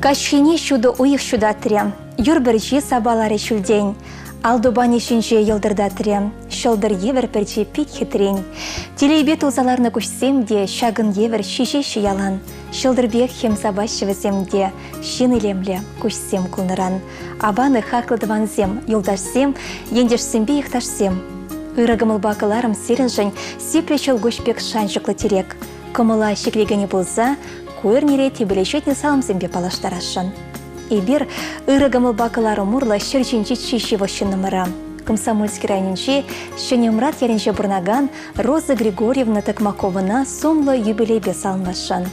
Каҫхине ҫутӑ уйӑх ҫутатрӗ, юр пӗрчи сапаларӗ ҫӳлтен. Ал тупанӗ ҫинче йӑлтӑртатрӗ, ҫӑлтӑр евӗр пӗрчи пит хитрен. Телейпе тулса ларнӑ куҫсем те ҫакӑн евӗр ҫиҫеҫҫӗ ялан. Ҫӑлтӑр пек хӗм сапаҫҫӗ вӗсем те, ҫын илемлӗ куҫсем кулнӑран. Аван хаклӑ тӑвансем, юлташсем, ентешсемпе йӑхташсем. Ырӑ кӑмӑлпа кӑларӑм сирӗншӗн сиплӗ ҫӑлкуҫ пек шанчӑклӑ тирек. Кӑмӑла ҫӗклекенӗ пулса ку эрнере тӗпеле ҫитнӗ саламсемпе паллаштарасшӑн. Эпир ырӑ кӑмӑлпа кӑларӑм урлӑ ҫӗр ҫинчи чи ҫывӑх ҫыннӑмӑра, Комсомольски районӗнчи Ҫӗнӗ Мӑрат ялӗнче пурӑнакан Роза Григорьевна Токмаковӑна сумлӑ юбилейпе саламласшӑн.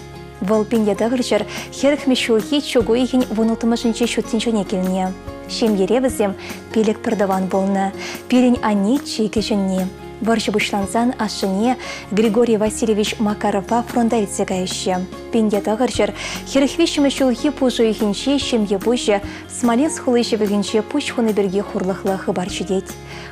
Вӑл 1900 хӗрӗхмӗш ҫулхи чӳк уйӑхӗн вунулттӑмӗшӗнче ҫут тӗнчене килнӗ. Ҫемьере вӗсем пилӗк пӗртӑван пулнӑ. Пирӗн анне чи кӗҫӗнни. Вӑрҫӑ пуҫлансан ашшӗне Григорий Васильевич Макарова фронта илсе каяҫҫӗ. 1943 ҫулхи пуш уйӑхӗнче ҫемье пуҫӗ Смоленск хули ҫывӑхӗнче пуҫ хуни пирки хурлӑхлӑ хыпар ҫитет.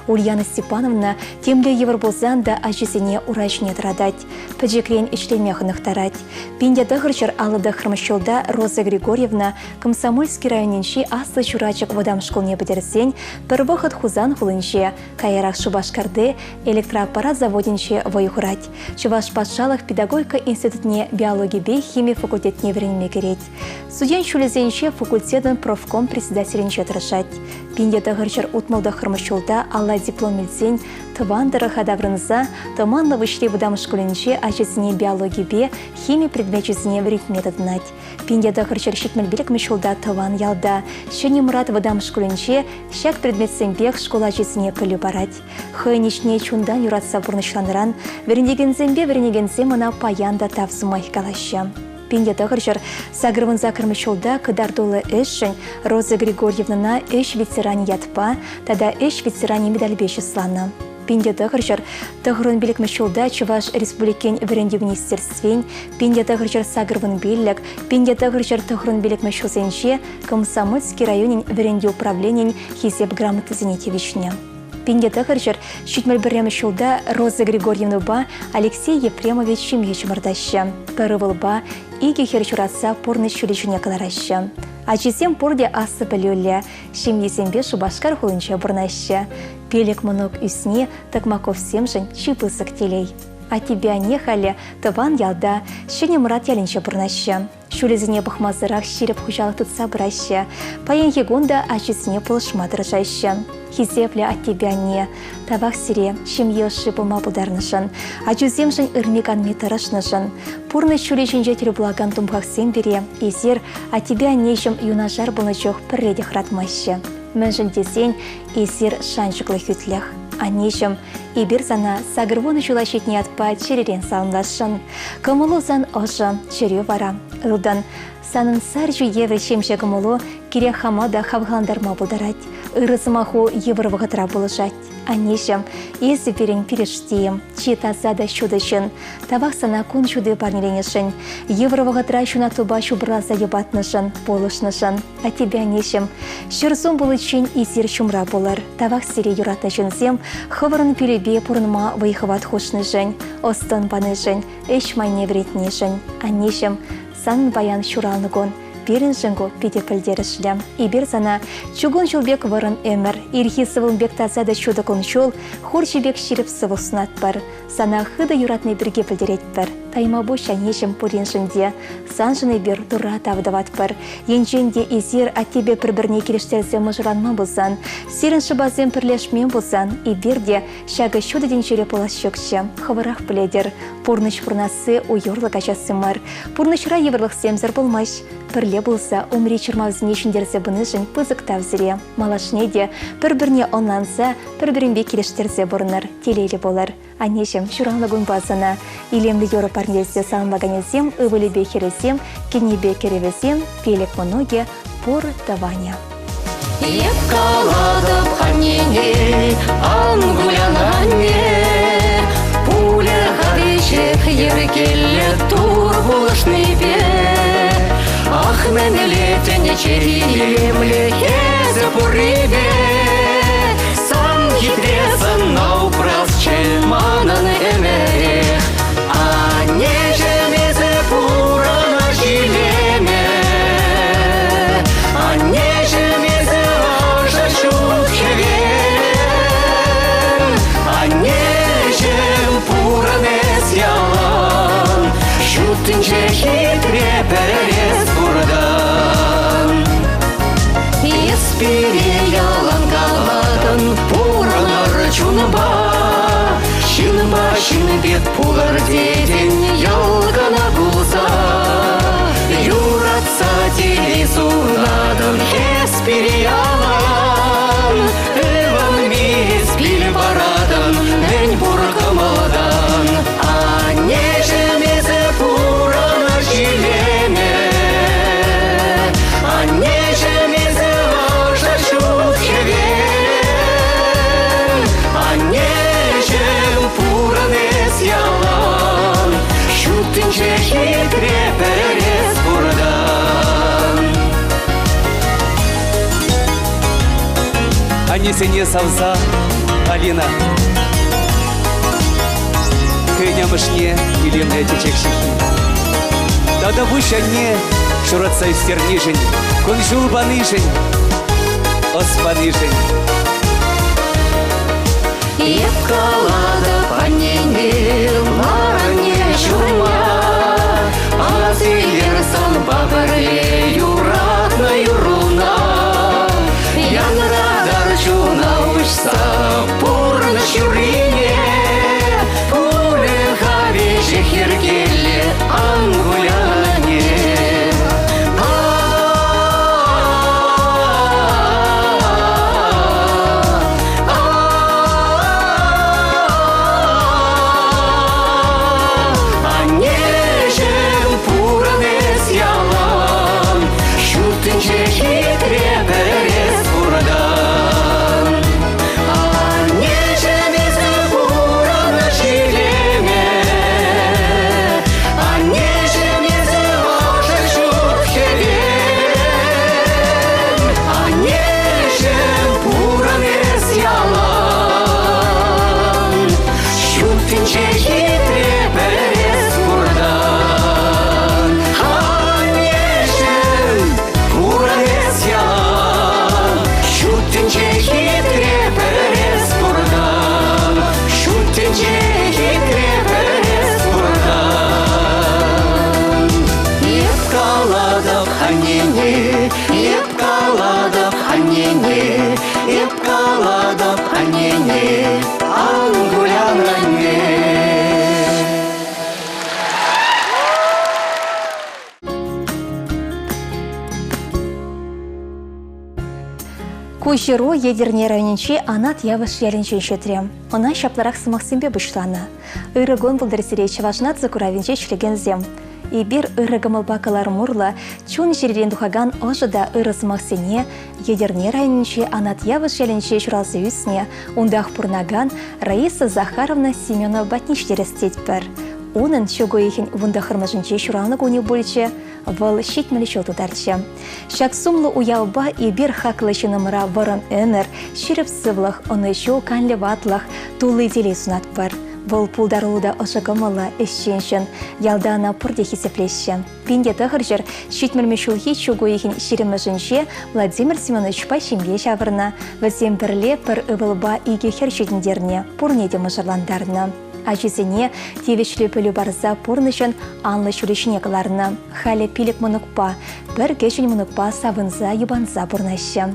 Ульяна Степановна темле йывӑр пулсан та ачисене ура ҫине тӑратать, пӗчӗкрен ӗҫлеме хӑнӑхтарать. 1959 ҫулта Роза Григорьевна Комсомольски районӗнчи Аслӑ Чурачӑк вӑтам шкулне пӗтерсен пӗр вӑхӑт Хусан хулинче, каярах Шупашкарти электроаппарат заводӗнче вӑй хурать. Чӑваш патшалӑх педагогика институтне биологипе хими факультетне вӗренме кӗрет. Студент ҫулӗсенче факультетӑн профком председателӗнче тӑрӑшать. 1969 ҫулта алла диплом илсен тӑван тӑрӑха таврӑнса Тӑманлӑ Выҫли вӑтам шкулӗнче ачасене биологипе хими предмечӗсене вӗрентме тытӑнать. 1975 ҫулта тӑван ялта Ҫӗнӗ Мӑрат вӑтам шкулӗнче ҫак предметсемпех шкул ачисене пӗлӳ парать. Хӑйӗн ӗҫне чунтан юратса пурнӑҫланӑран вӗрентекенсемпе вӗренекенсем ӑна паян та тав сӑмахӗ калаҫҫӗ. 1988 ҫулта кӑтартуллӑ ӗҫшӗн Роза Григорьевнӑна Ӗҫ ветеранӗ ятпа тата Ӗҫ ветеранӗ медальпе чысланӑ. 1995 ҫулта Чӑваш Республикин Вӗрентӳ министерствин 1985 1995 ҫулсенче Комсомольски районӗн вӗрентӳ управленийӗн Хисеп грамотисене тивӗҫнӗ. 1971 ҫулта Роза Григорьевнӑпа Алексей Ефремович ҫемье чӑмӑртаҫҫӗ. Пӗр ывӑлпа икӗ хӗр ҫуратса пурнӑҫ ҫулӗ ҫине кӑлараҫҫӗ. Ачисем пурте аслӑ пӗлӳллӗ, ҫемйисемпе Шупашкар хулинче пурӑнаҫҫӗ. Пилӗк мӑнук ӳсни Токмаковсемшӗн чи пысӑк телей. Аттепе анне халӗ тӑван ялта, Ҫӗнӗ Мӑрат ялӗнче пурӑнаҫҫӗ. Ҫулӗсене пӑхмасӑрах ҫирӗп хуҫалӑх тытса пыраҫҫӗ. Паянхи кун та ачисене пулӑшма тӑрӑшаҫҫӗ. Хисеплӗ аттепе анне, тавах сире ҫемье ӑшши пулма пултарнӑшӑн, ачусемшӗн ырми-канми тӑрӑшнӑшӑн. Пурнӑҫ ҫулӗ ҫинче тӗл пулакан тумхахсем пире эсир аттепе аннеҫӗм юнашар пулнӑ чух пӗрре те хӑратмаҫҫӗ. Мӗншӗн тесен эсир шанчӑклӑ хӳтлӗх. Аннеҫӗм, эпир сана 80 ҫула ҫитнӗ ятпа чӗререн саламласшӑн. Кӑмӑлу сан ӑшӑ, чӗрӳ вара ылтӑн. Санӑн сар ҫу евӗр ҫемҫе кӑмӑлу кирек хама та хавхалантарма пултарать. Ырӑ сӑмаху йывӑр вӑхӑтра пулӑшать. Аннеҫӗм, эсӗ пирӗн пирӗштийӗм, чи таса та ҫутӑ ҫын. Тавах сана кун ҫути парнеленӗшӗн, йывӑр вӑхӑтра ҫунаттупа ҫупӑрласа йӑпатнӑшӑн, пулӑшнӑшӑн. Аттепе аннеҫӗм, ҫӗр-сум пуличчен эсир ҫумра пулӑр. Тавах сире юратнӑ ҫынсем хӑвӑрӑн пӳлепе пурӑнма вӑй-хӑват хушнӑшӗн, ӑс-тӑн панишӗн, ӗҫ майне вӗрентнишӗн. Аннеҫӗм, санӑн паян ҫуралнӑ кун. Пирӗншӗн ку питӗ пӗлтерӗшлӗ. Эпир сана чукун ҫул пек вӑрӑм ӗмӗр, ирхи сывлӑм пек таса та ҫутӑ кун-ҫул, хурҫӑ пек ҫирӗп сывлӑх сунатпӑр. Сана хытӑ юратни пирки пӗлтеретпӗр. Тайма пуҫ аннеҫӗм пуриншӗн те. Саншӑн эпир Турра тав тӑватпӑр. Енчен те эсир аттепе пӗр-пӗрне килӗштерсе мӑшӑрланман пулсан, сирӗн шӑпасем пӗрлешмен пулсан, эпир те ҫакӑ ҫутӑ тӗнчере пулас ҫукчӗ. Хӑвӑрах пӗлетӗр, пурнӑҫ пурӑнасси уйӑрлӑ каҫасси мар. Пурнӑҫра йывӑрлӑхсемсӗр пулмасть. Пӗрле пулса умри чӑрмавсене ҫӗнтерсе пынишӗн пысӑк тав сире. Малашне те пӗр-пӗрне ӑнланса, пӗр-пӗринпе килӗштерсе пурӑнӑр, телейлӗ пулӑр. Аннеҫӗм, ҫуралнӑ кунпа сана илемлӗ юрӑ парнелесе саламлаканӗсем, ывӑлӗпе хӗрӗсем, кинӗпе кӗрӗвӗсем, пилӗк мӑнукӗ, пур тӑванӗ. Эп калатӑп аннене, ан кулян анне, пулӗ-ха веҫех йӗркеллӗ Тур пулӑшнипе. Ах, мӗнле тӗнче илемлӗ эсӗ пуррипе. Сан хитре сӑнна упрасчӗ манӑн ӗмӗрех. Аннеҫӗм, эсӗ пурӑна ҫилеме. Ҫут тӗнче хитре пӗрес пуртан. Эс пире ялан калатӑн, пурӑнӑр чунпа. Ҫынпа ҫын пек пулӑр тетӗн, йӑл кӑна кулса. Юратса телей сунатӑн, эс пире ялан. Ывӑнми эс пил паратӑн, мӗн пур кӑмӑлтан. Аннеҫӗм эсӗ пурӑнӑҫ илеме. Аннеҫӗм эсӗ ӑшӑ ҫут хӗвел. Аннеҫӗм пурӑн эс ялан. Ҫут тӗнче хитре пӗр эс пуртан. Аннесене савса Алина хӑйӗн амӑшне илемлӗ чечек ҫыххи. Тата пуҫ анне ҫуратса ӳстернишӗн, кун-ҫул панишӗн, ӑс панишӗн. Эп калатӑп аннене, лар анне ҫумма, Ас илер санпа пӗрле юратнӑ юрруна. Янратар чуна уҫса пурнӑҫ юррине, Пулӗ-ха веҫех йӗркеллӗ, ан кулян анне. Аннеҫӗм, пурӑн эс ялан, Ҫут тӗнче хитре пӗр эс пуртан. Аннеҫӗм, эсӗ пурӑнӑҫ илеме, Аннеҫӗм, эсӗ ӑшӑ ҫут хӗвел. Аннеҫӗм, пурӑн эс ялан, Ҫут тӗнче хитре пӗр эс пуртан. Аннеҫӗм, пурӑн эс ялан, Ҫут тӗнче хитре пӗр эс пуртан. Ҫут тӗнче хитре пӗр эс пуртан. Эп калатӑп аннене, эп калатӑп аннене, эп калатӑп аннене, ан кулян анне. Ку ҫыру Етӗрне районӗнчи Анат Явӑш ялӗнчен ҫитрӗ. Ӑна ҫапларах сӑмахсемпе пуҫланӑ. Ырӑ кун пултӑр сире Чӑваш наци куравӗнче ӗҫлекенсем. Эпир ырӑ кӑмӑлпа кӑларӑм урлӑ чун-чӗререн тухакан ӑшӑ та ырӑ сӑмахсене Етӗрне районӗнчи Анат Явӑш ялӗнче ҫуралса ӳснӗ, унтах пурӑнакан Раиса Захаровна Семенова патне ҫитерес тетпӗр. Унӑн чӳк уйӑхӗн вунтӑххӑрмӗшӗнче ҫуралнӑ кунӗ пулчӗ, вӑл 70 ҫул тутарчӗ. Ҫак сумлӑ уявпа эпир хаклӑ ҫыннӑмӑра вӑрӑм ӗмӗр, ҫирӗп сывлӑх, ӑнӑҫу, канлӗ ватлӑх, тулли телей сунатпӑр. Вӑл пултаруллӑ та ӑшӑ кӑмӑллӑ, ӗҫчен ҫын. Ялта ӑна пурте хисеплеҫҫӗ. 1970 ҫулхи чӳк уйӑхӗн ҫирӗммӗшӗнче Владимир Семеновичпа ҫемье ҫавӑрнӑ. Вӗсем пӗрле пӗр ывӑлпа икӗ хӗр ҫитӗнтернӗ, пурне те мӑшӑрлантарнӑ. Ачисене тивӗҫлӗ пӗлӳ парса пурнӑҫӑн анлӑ ҫулӗ ҫине кӑларнӑ. Халӗ пилӗк мӑнукпа, пӗр кӗҫӗн мӑнукпа савӑнса йӑпанса пурӑнаҫҫӗ.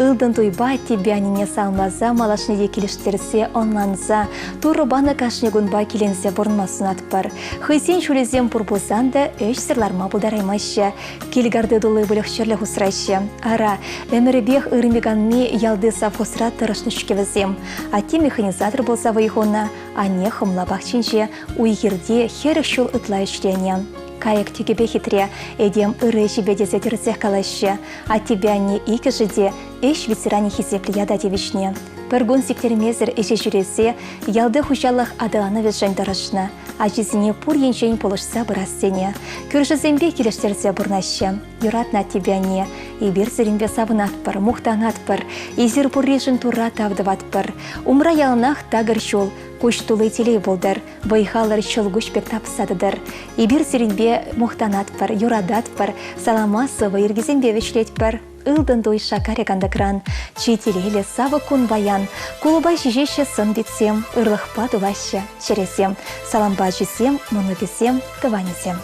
Ылтӑн туйпа аттепе аннене саламласа малашне те килӗштерсе, ӑнланса, Турӑ панӑ кашни кунпа киленсе пурӑнма сунатпӑр. Хӑйсен ҫулӗсем пур пулсан та ӗҫсӗр ларма пултараймаҫҫӗ. Кил карти тулли выльӑх-чӗрлӗх усраҫҫӗ. Ара, ӗмӗрӗпех ырми-канми ялти совхозра тӑрӑшнӑ-ҫке вӗсем. Атте механизатор пулса вӑй хунӑ, анне хӑмла пахчинче, уй-хирте 40 ҫул ытла ӗҫленӗ. Кайӑк тӗкӗпе хитре, этем ырӑ ӗҫӗпе тесе тӗрӗсех калаҫҫӗ. Аттепе анне иккӗшӗ те ӗҫ ветеранӗ хисеплӗ ята тивӗҫнӗ. Пӗр кун сиктермесӗр ӗҫе ҫӳресе ялти хуҫалӑх аталанӑвӗшӗн тӑрӑшнӑ. Ачисене пур енчен пулӑшса пырас тенӗ. Кӳршӗсемпе килӗштерсе пурӑнаҫҫӗ. Юратнӑ аттепе анне, эпир сирӗнпе савӑнатпӑр, мухтанатпӑр. Эсир пурришӗн Турра тав тӑватпӑр. Умра яланах такӑр ҫул, куҫ тулли телей пултӑр. Вӑй-халӑр ҫӑлкуҫ пек тапса тӑтӑр. Эпир сирӗнпе мухтанатпӑр, юрататпӑр, салама сӑвӑ йӗркисемпе вӗҫлетпӗр. Ылтӑн туй шакарӗ кантӑкран. Чи телейлӗ савӑк кун паян. Кулӑпа ҫиҫеҫҫӗ сӑн-питсем, ырлӑхпа тулаҫҫӗ чӗресем. Салампа ачисем, мӑнукӗсем, тӑванӗсем.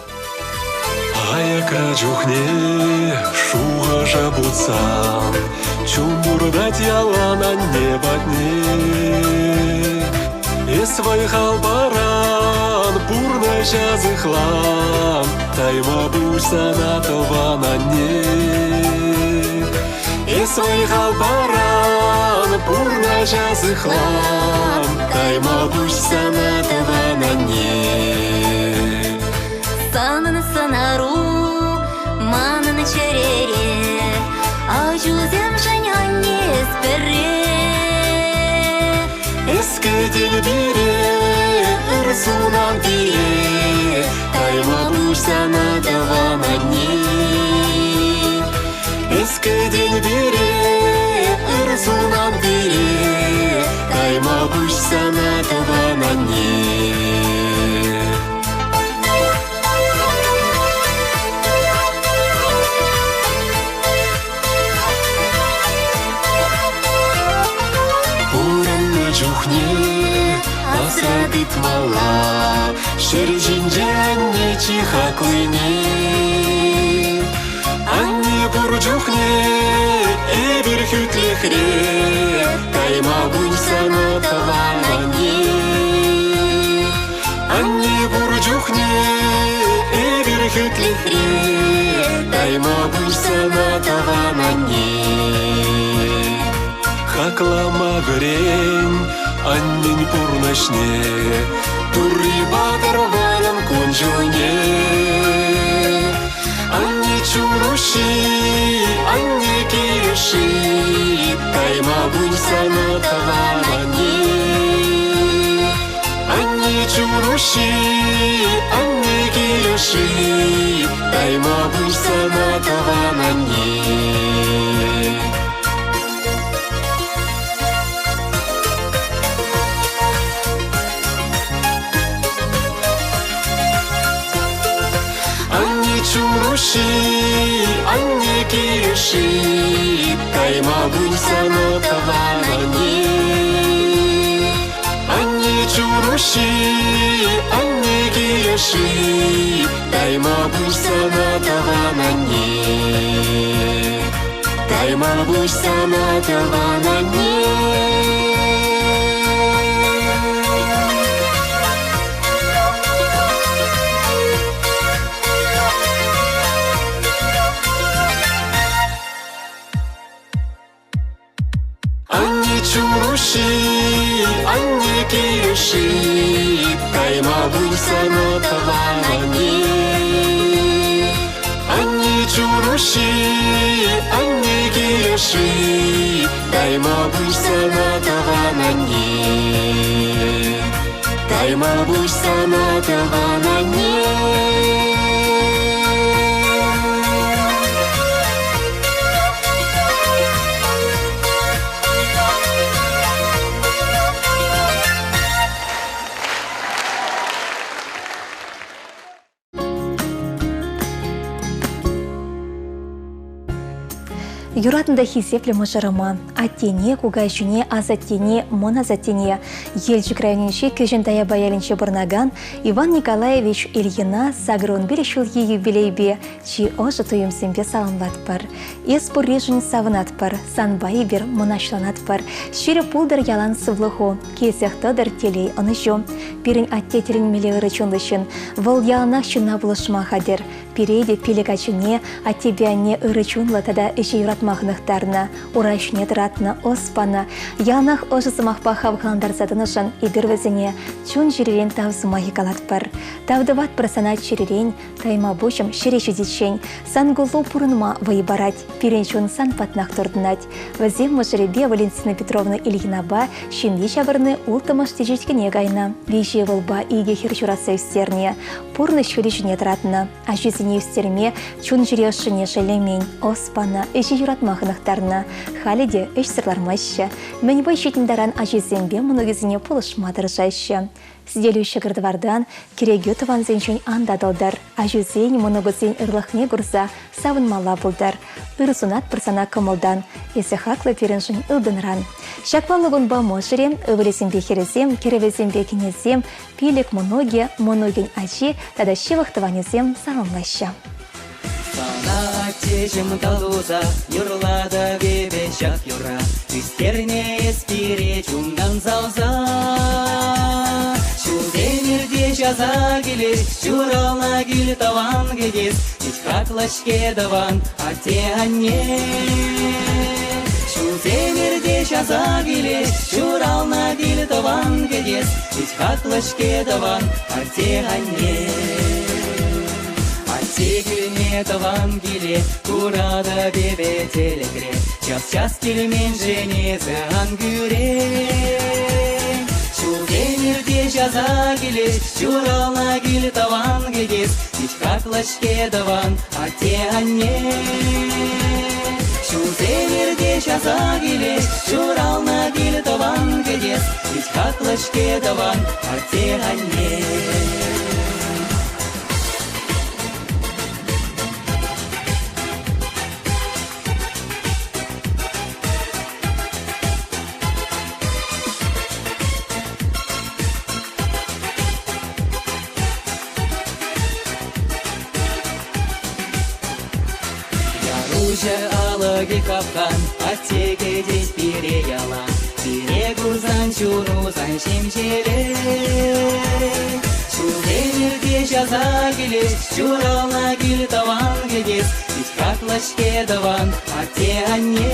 Аякра чухне шухӑша путсан чун туртать ялан анне патне. Эс вӑй-хал паран, пурнӑҫа сыхлан, тайма пуҫ сана тӑван анне. Эс вӑй-хал паран, пурнӑҫа сыхлан, тайма пуҫ сана тӑван анне. Санӑн сӑнару манӑн чӗрере, Ачусемшӗн анне эс пӗрре. Эс кӗтен пире, ыр сунан пире, Тайма пуҫ сана тӑван анне. Эс кӗтен пире, ыр сунан пире, Тайма пуҫ сана тӑван анне. Пурӑннӑ чухне асра тытмалла ҫӗр ҫинче анне чи хаклине. Анне пур чухне эпир хӳтлӗхре, тайма пуҫ сана тӑван анне. Анне пур чухне эпир хӳтлӗхре, тайма пуҫ сана тӑван анне. Хаклама вӗрен аннен пурнӑҫне, Турри патӑр манӑн кун-ҫулне. Анне чун уҫҫи, анне килӗши, тайма пуҫ сана тӑван анне. Анне чун уҫҫи, анне килӗши, тайма пуҫ сана тӑван анне. Анне чун уҫҫи, анне килӗши, тайма пуҫ сана тӑван анне. Анне чун уҫҫи, анне килӗши, тайма пуҫ сана тӑван анне. Тайма пуҫ сана тӑван анне. Анне чун уҫҫи, анне килӗши, тайма пуҫ сана тӑван анне. Анне чун уҫҫи, анне килӗши, тайма пуҫ сана тӑван анне. Тайма пуҫ сана тӑван анне. Юратнӑ та хисеплӗ мӑшӑрӑма, аттене, кукаҫине, асаттене, мӑн асаттене, Елчӗк районӗнчи Кӗҫӗн Таяпа ялӗнче пурӑнакан Иван Николаевич Ильина 85 ҫулхи юбилейпе чи ӑшӑ туйӑмсемпе саламлатпӑр. Эс пурришӗн савӑнатпӑр, санпа эпир мӑнаҫланатпӑр. Ҫирӗп пултӑр ялан сывлӑху, килсех тӑтӑр телей ӑнӑҫу. Пирӗн атте тӗлӗнмелле ырӑ чунлӑ ҫын. Вӑл яланах ҫынна пулӑшма хатӗр. Пире те пилӗк ачине аттепе анне ырӑ чунлӑ тата ӗҫе юратма хӑнӑхтарнӑ, ура ҫине тӑратнӑ, ӑс панӑ. Яланах ӑшӑ сӑмахпа хавхалантарса тӑнӑшӑн эпир вӗсене чун-чӗререн тав сӑмахӗ калатпӑр. Тав тӑватпӑр сана чӗререн, тайма пуҫӑм ҫӗре ҫитиччен. Сан куллу пурӑнма вӑй парать, пирӗн чун сан патнах туртӑнать. Вӗсем мӑшӑрӗпе Валентина Петровна Ильинапа ҫемье ҫавӑрни улттӑмӗш теҫеткене кайнӑ. Виҫӗ ывӑлпа икӗ хӗр ҫуратса ӳстернӗ. Пурнӑҫ ҫулӗ ҫине тӑратнӑ. Ачисене ӳстерме чун-чӗре ӑшшине шеллемен, ӑс панӑ, ӗҫе юратма хӑнӑхтарнӑ. Халӗ те ӗҫсӗр лармаҫҫӗ. Мӗн вӑй ҫитнӗ таран ачисемпе мӑнукӗсене пулӑшма тӑрӑшаҫҫӗ. Сӗтелӳ ҫӑкӑр-тӑвартан кӗрекӳ тӑвансенчен ан татӑлтӑр. Аҫусен, мӑнукусен ырлӑхне курса савӑнмалла пултӑр. Ыр сунатпӑр сана кӑмӑлтан, эсӗ хаклӑ пирӗншӗн ылтӑнран. Ҫак паллӑ кунпа мӑшӑрӗ, ывӑлӗсемпе хӗрӗсем, кӗрӗвӗсемпе кинӗсем, пилӗк мӑнукӗ, мӑнукӗн ачи тата ҫывӑх тӑванӗсем саламлаҫҫӗ. Аттеҫӗм калуса юрлатӑп эпӗ ҫак юрра. Ӳстернӗ эс пире чунтан савса. Ҫулсем иртеҫ аса килеҫ, ҫуралнӑ кил тӑван кӗтес. Пит хаклӑ-ҫке тӑван атте-анне. Ҫулсем иртеҫ аса килеҫ, ҫуралнӑ кил тӑван кӗтес. Пит хаклӑ-ҫке тӑван атте-анне. Атте килне тӑван киле куратӑп эпӗ тӗлӗкре. Час-час килменшӗн эсӗ ан кӳрен. Ҫулсем иртеҫ аса килеҫ, ҫуралнӑ кил тӑван кӗтес. Пит хаклӑ-ҫке тӑван атте-анне. Ҫулсем иртеҫ аса килеҫ, ҫуралнӑ кил тӑван кӗтес. Пит хаклӑ-ҫке тӑван атте-анне. Яруҫӑ алӑкӗ капкан, атте кӗтет пире ялан. Пире курсан чуну сан ҫемҫелет. Ҫулсем иртеҫ аса килет, ҫуралнӑ кил тӑван кӗтес. Пит хаклӑ-ҫке тӑван атте-анне.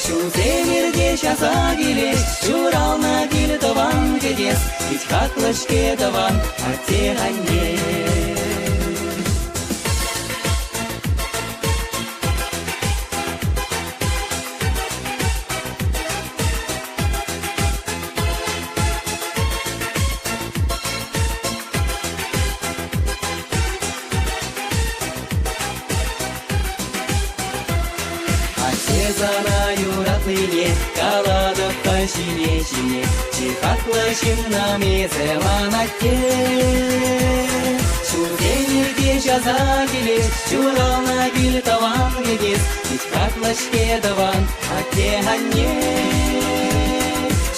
Ҫулсем иртеҫ аса килет, ҫуралнӑ кил тӑван кӗтес. Пит хаклӑ-ҫке тӑван атте-анне. Атте сана юратнине калатӑп та ҫине-ҫине. Чи хаклӑ ҫыннӑм эсӗ ман атте. Ҫулсем иртеҫ аса килет, ҫуралнӑ кил тӑван кӗтес. Пит хаклӑ-ҫке тӑван атте-анне.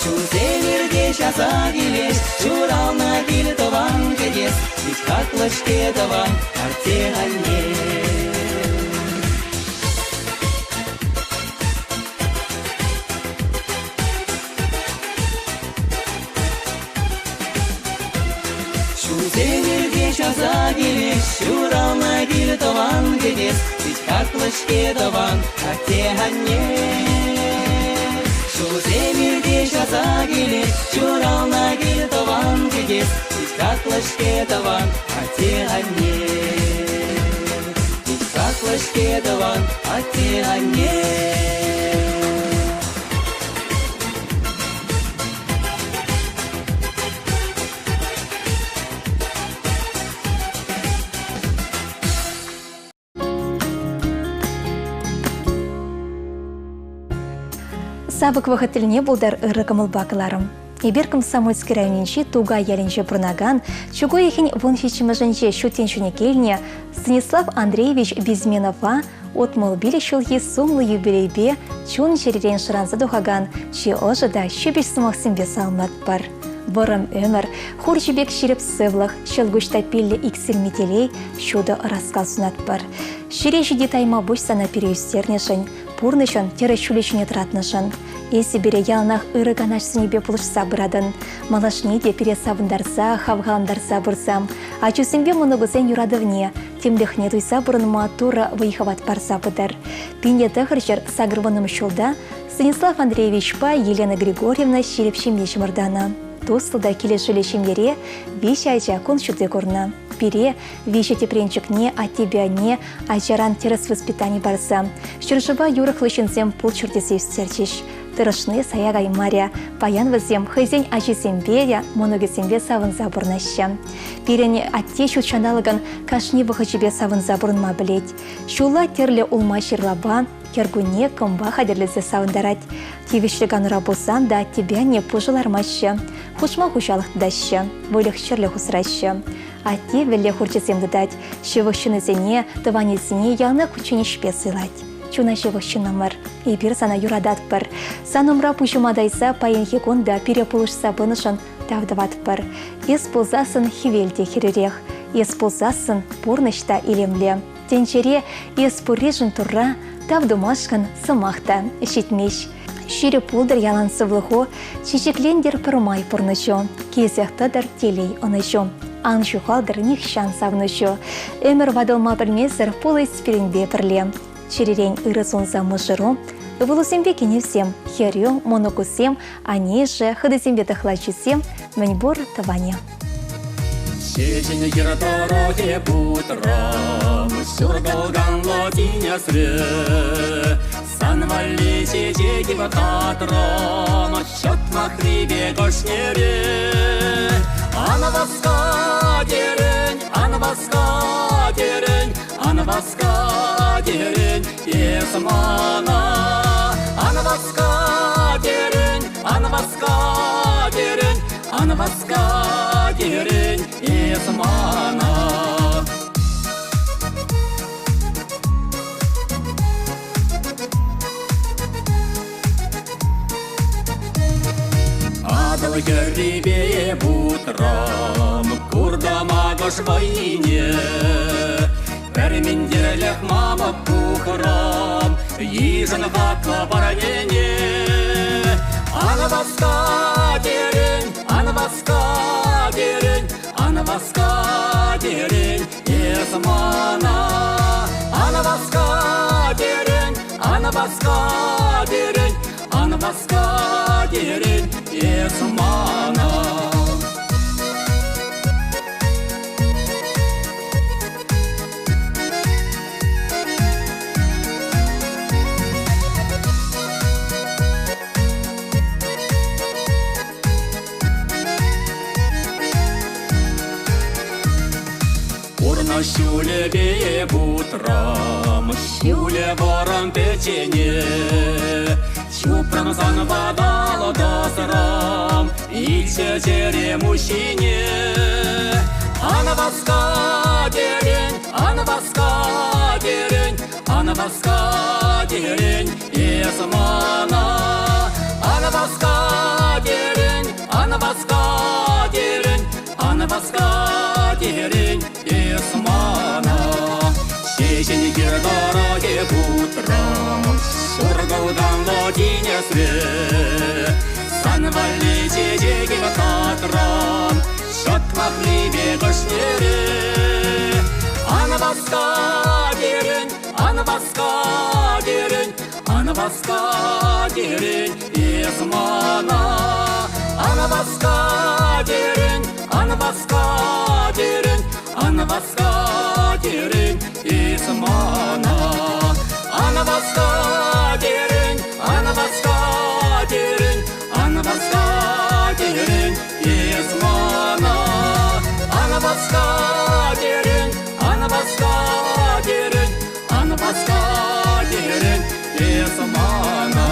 Ҫулсем иртеҫ аса килет, ҫуралнӑ кил тӑван кӗтес. Пит хаклӑ-ҫке тӑван атте-анне. Ҫулсем иртеҫ аса килеҫ, ҫуралнӑ кил тӑван кӗтес, пит хаклӑ-ҫке тӑван атте-анне. Ҫулсем иртеҫ аса килеҫ, ҫуралнӑ кил тӑван кӗтес, пит хаклӑ-ҫке тӑван атте-анне. Пит хаклӑ-ҫке тӑван атте-анне. Савӑк вӑхӑт тӗлне пултӑр ырӑ кӑмӑлпа кӑларӑм. Эпир Комсомольски районӗнчи Тукай ялӗнче пурӑнакан чӳк уйӑхӗн 17-мӗшӗнче ҫут тӗнчене килнӗ Станислав Андреевич Безменова 65 ҫулхи сумлӑ юбилейпе чун-чӗререн шӑранса тухакан чи ӑшӑ та ҫепӗҫ сӑмахсемпе саламлатпӑр. Вӑрӑм ӗмӗр, хурҫӑ пек ҫирӗп сывлӑх, ҫӑлкуҫ таппиллӗ иксӗлми телей, ҫутӑ ӑраскал сунатпӑр. Ҫӗре ҫити тайма пуҫ сана пире ӳстернӗшӗн, пурнӑҫӑн тӗрӗс ҫулӗ ҫине тӑратнӑшӑн. Эсӗ пире яланах ырӑ канашсенепе пулӑшса пыратӑн. Малашне те пире савӑнтарса, хавхалантарса пырсам. Ачусемпе мӑнукусен юратӑвне, тимлӗхне туйса пурӑнма Турӑ вӑй-хӑват парса пытӑр. 1980 ҫулта Станислав Андреевичпа Елена Григорьевна ҫирӗп ҫемье чӑмӑртанӑ. Туслӑ та килӗшӳллӗ ҫемьере виҫӗ ача кун ҫути курнӑ. Пире, виҫӗ тӗпренчӗкне, аттепе анне ачаран тӗрӗс воспитани парса ҫӗршыва юрӑхлӑ ҫынсем пулччӑр тесе ӳстерчӗҫ. Тӑрӑшни сая каймарӗ. Паян вӗсем хӑйсен ачисемпе те мӑнукӗсемпе савӑнса пурӑнаҫҫӗ. Пирӗн атте ҫут ҫанталӑкӑн кашни вӑхӑчӗпе савӑнса пурӑнма пӗлет. Ҫулла тӗрлӗ улма-ҫырлапа, кӗркунне кӑмпа хатӗрлесе савӑнтарать. Тивӗҫлӗ канура пулсан та аттепе анне пушӑ лармаҫҫӗ, хушма хуҫалӑх тытаҫҫӗ, выльӑх-чӗрлӗх усраҫҫӗ. Атте вӗлле хурчӗсем тытать, ҫывӑх ҫыннисене, тӑванӗсене яланах кучченеҫпе сыйлать. Чуна ҫывӑх ҫыннӑмӑр, эпир сана юрататпӑр. Сан умра пуҫӑма тайса паянхи кун та пире пулӑшса пынӑшӑн тав тӑватпӑр. Эс пулсассӑн хӗвел те хӗрӳрех, эс пулсассӑн пурнӑҫ та илемлӗ. Тӗнчере эс пурришӗн Турра тав тумашкӑн сӑмах та ҫитмест. Ҫирӗп пултӑр ялан сывлӑху, чечеклентӗр пӗрмай пурнӑҫу, килсех тӑтӑр телей ӑнӑҫу. Ан ҫухалтӑр нихҫан савнӑҫу. Ӗмӗр ватӑлма пӗлмесӗр пулӑҫ пирӗнпе пӗрле. Чӗререн ырӑ сунса мӑшӑру, ывӑлусемпе кинӗсем, хӗрӳ, мӑнукусем, анишӗ, хӑтисемпе тӑхлачисем, мӗнпур тӑванӗ. Ҫеҫен йӗр тӑрӑхӗ путрӑм, ҫуртӑлканлӑ тинӗсре. Сан валли чечек татрӑм, ҫӑтмахри пек ӑшнере. Ан васка терӗн, ан васка терӗн, ан васка терӗн, эс мана. Ан васка терӗн, ан васка терӗн, ан васка терӗн, эс мана. Атӑл хӗррипе путрӑм, куртӑм акӑш вӑйне. Пӗр минтерлӗх мамӑк пухрӑм, йышӑн хаклӑ парнене. Ан васка терӗн, ан васка терӗн, ан васка терӗн, эс мана. Ан васка терӗн, ан васка терӗн, ан васка терӗн, эс мана. Пурнӑҫ ҫулӗпе путрӑм, ҫулӗ вӑрӑм пӗччене. Чупрӑм санпа тӑсрӑм, илчӗ чӗрем уҫҫине. Ан васка терӗн, ан васка терӗн, ан васка терӗн, эс мана. Ан васка терӗн, ан васка терӗн, ан васка терӗн, эс мана. Ҫеҫен хир тӑрӑхӗ путрӑм, шуркӑлтанлӑ тинӗсре. Сан валли чечеке татрӑм, ҫӑтмахлипе кӑшнере. Ан васка терӗн, ан васка терӗн, ан васка терӗн, эс мана. Ан васка терӗн, ан васка терӗн, ан васка терӗн, эс мана. Ан васка терӗн, ан васка терӗн, ан васка терӗн, эс мана. Ан васка терӗн, ан васка терӗн, ан васка терӗн, эс мана.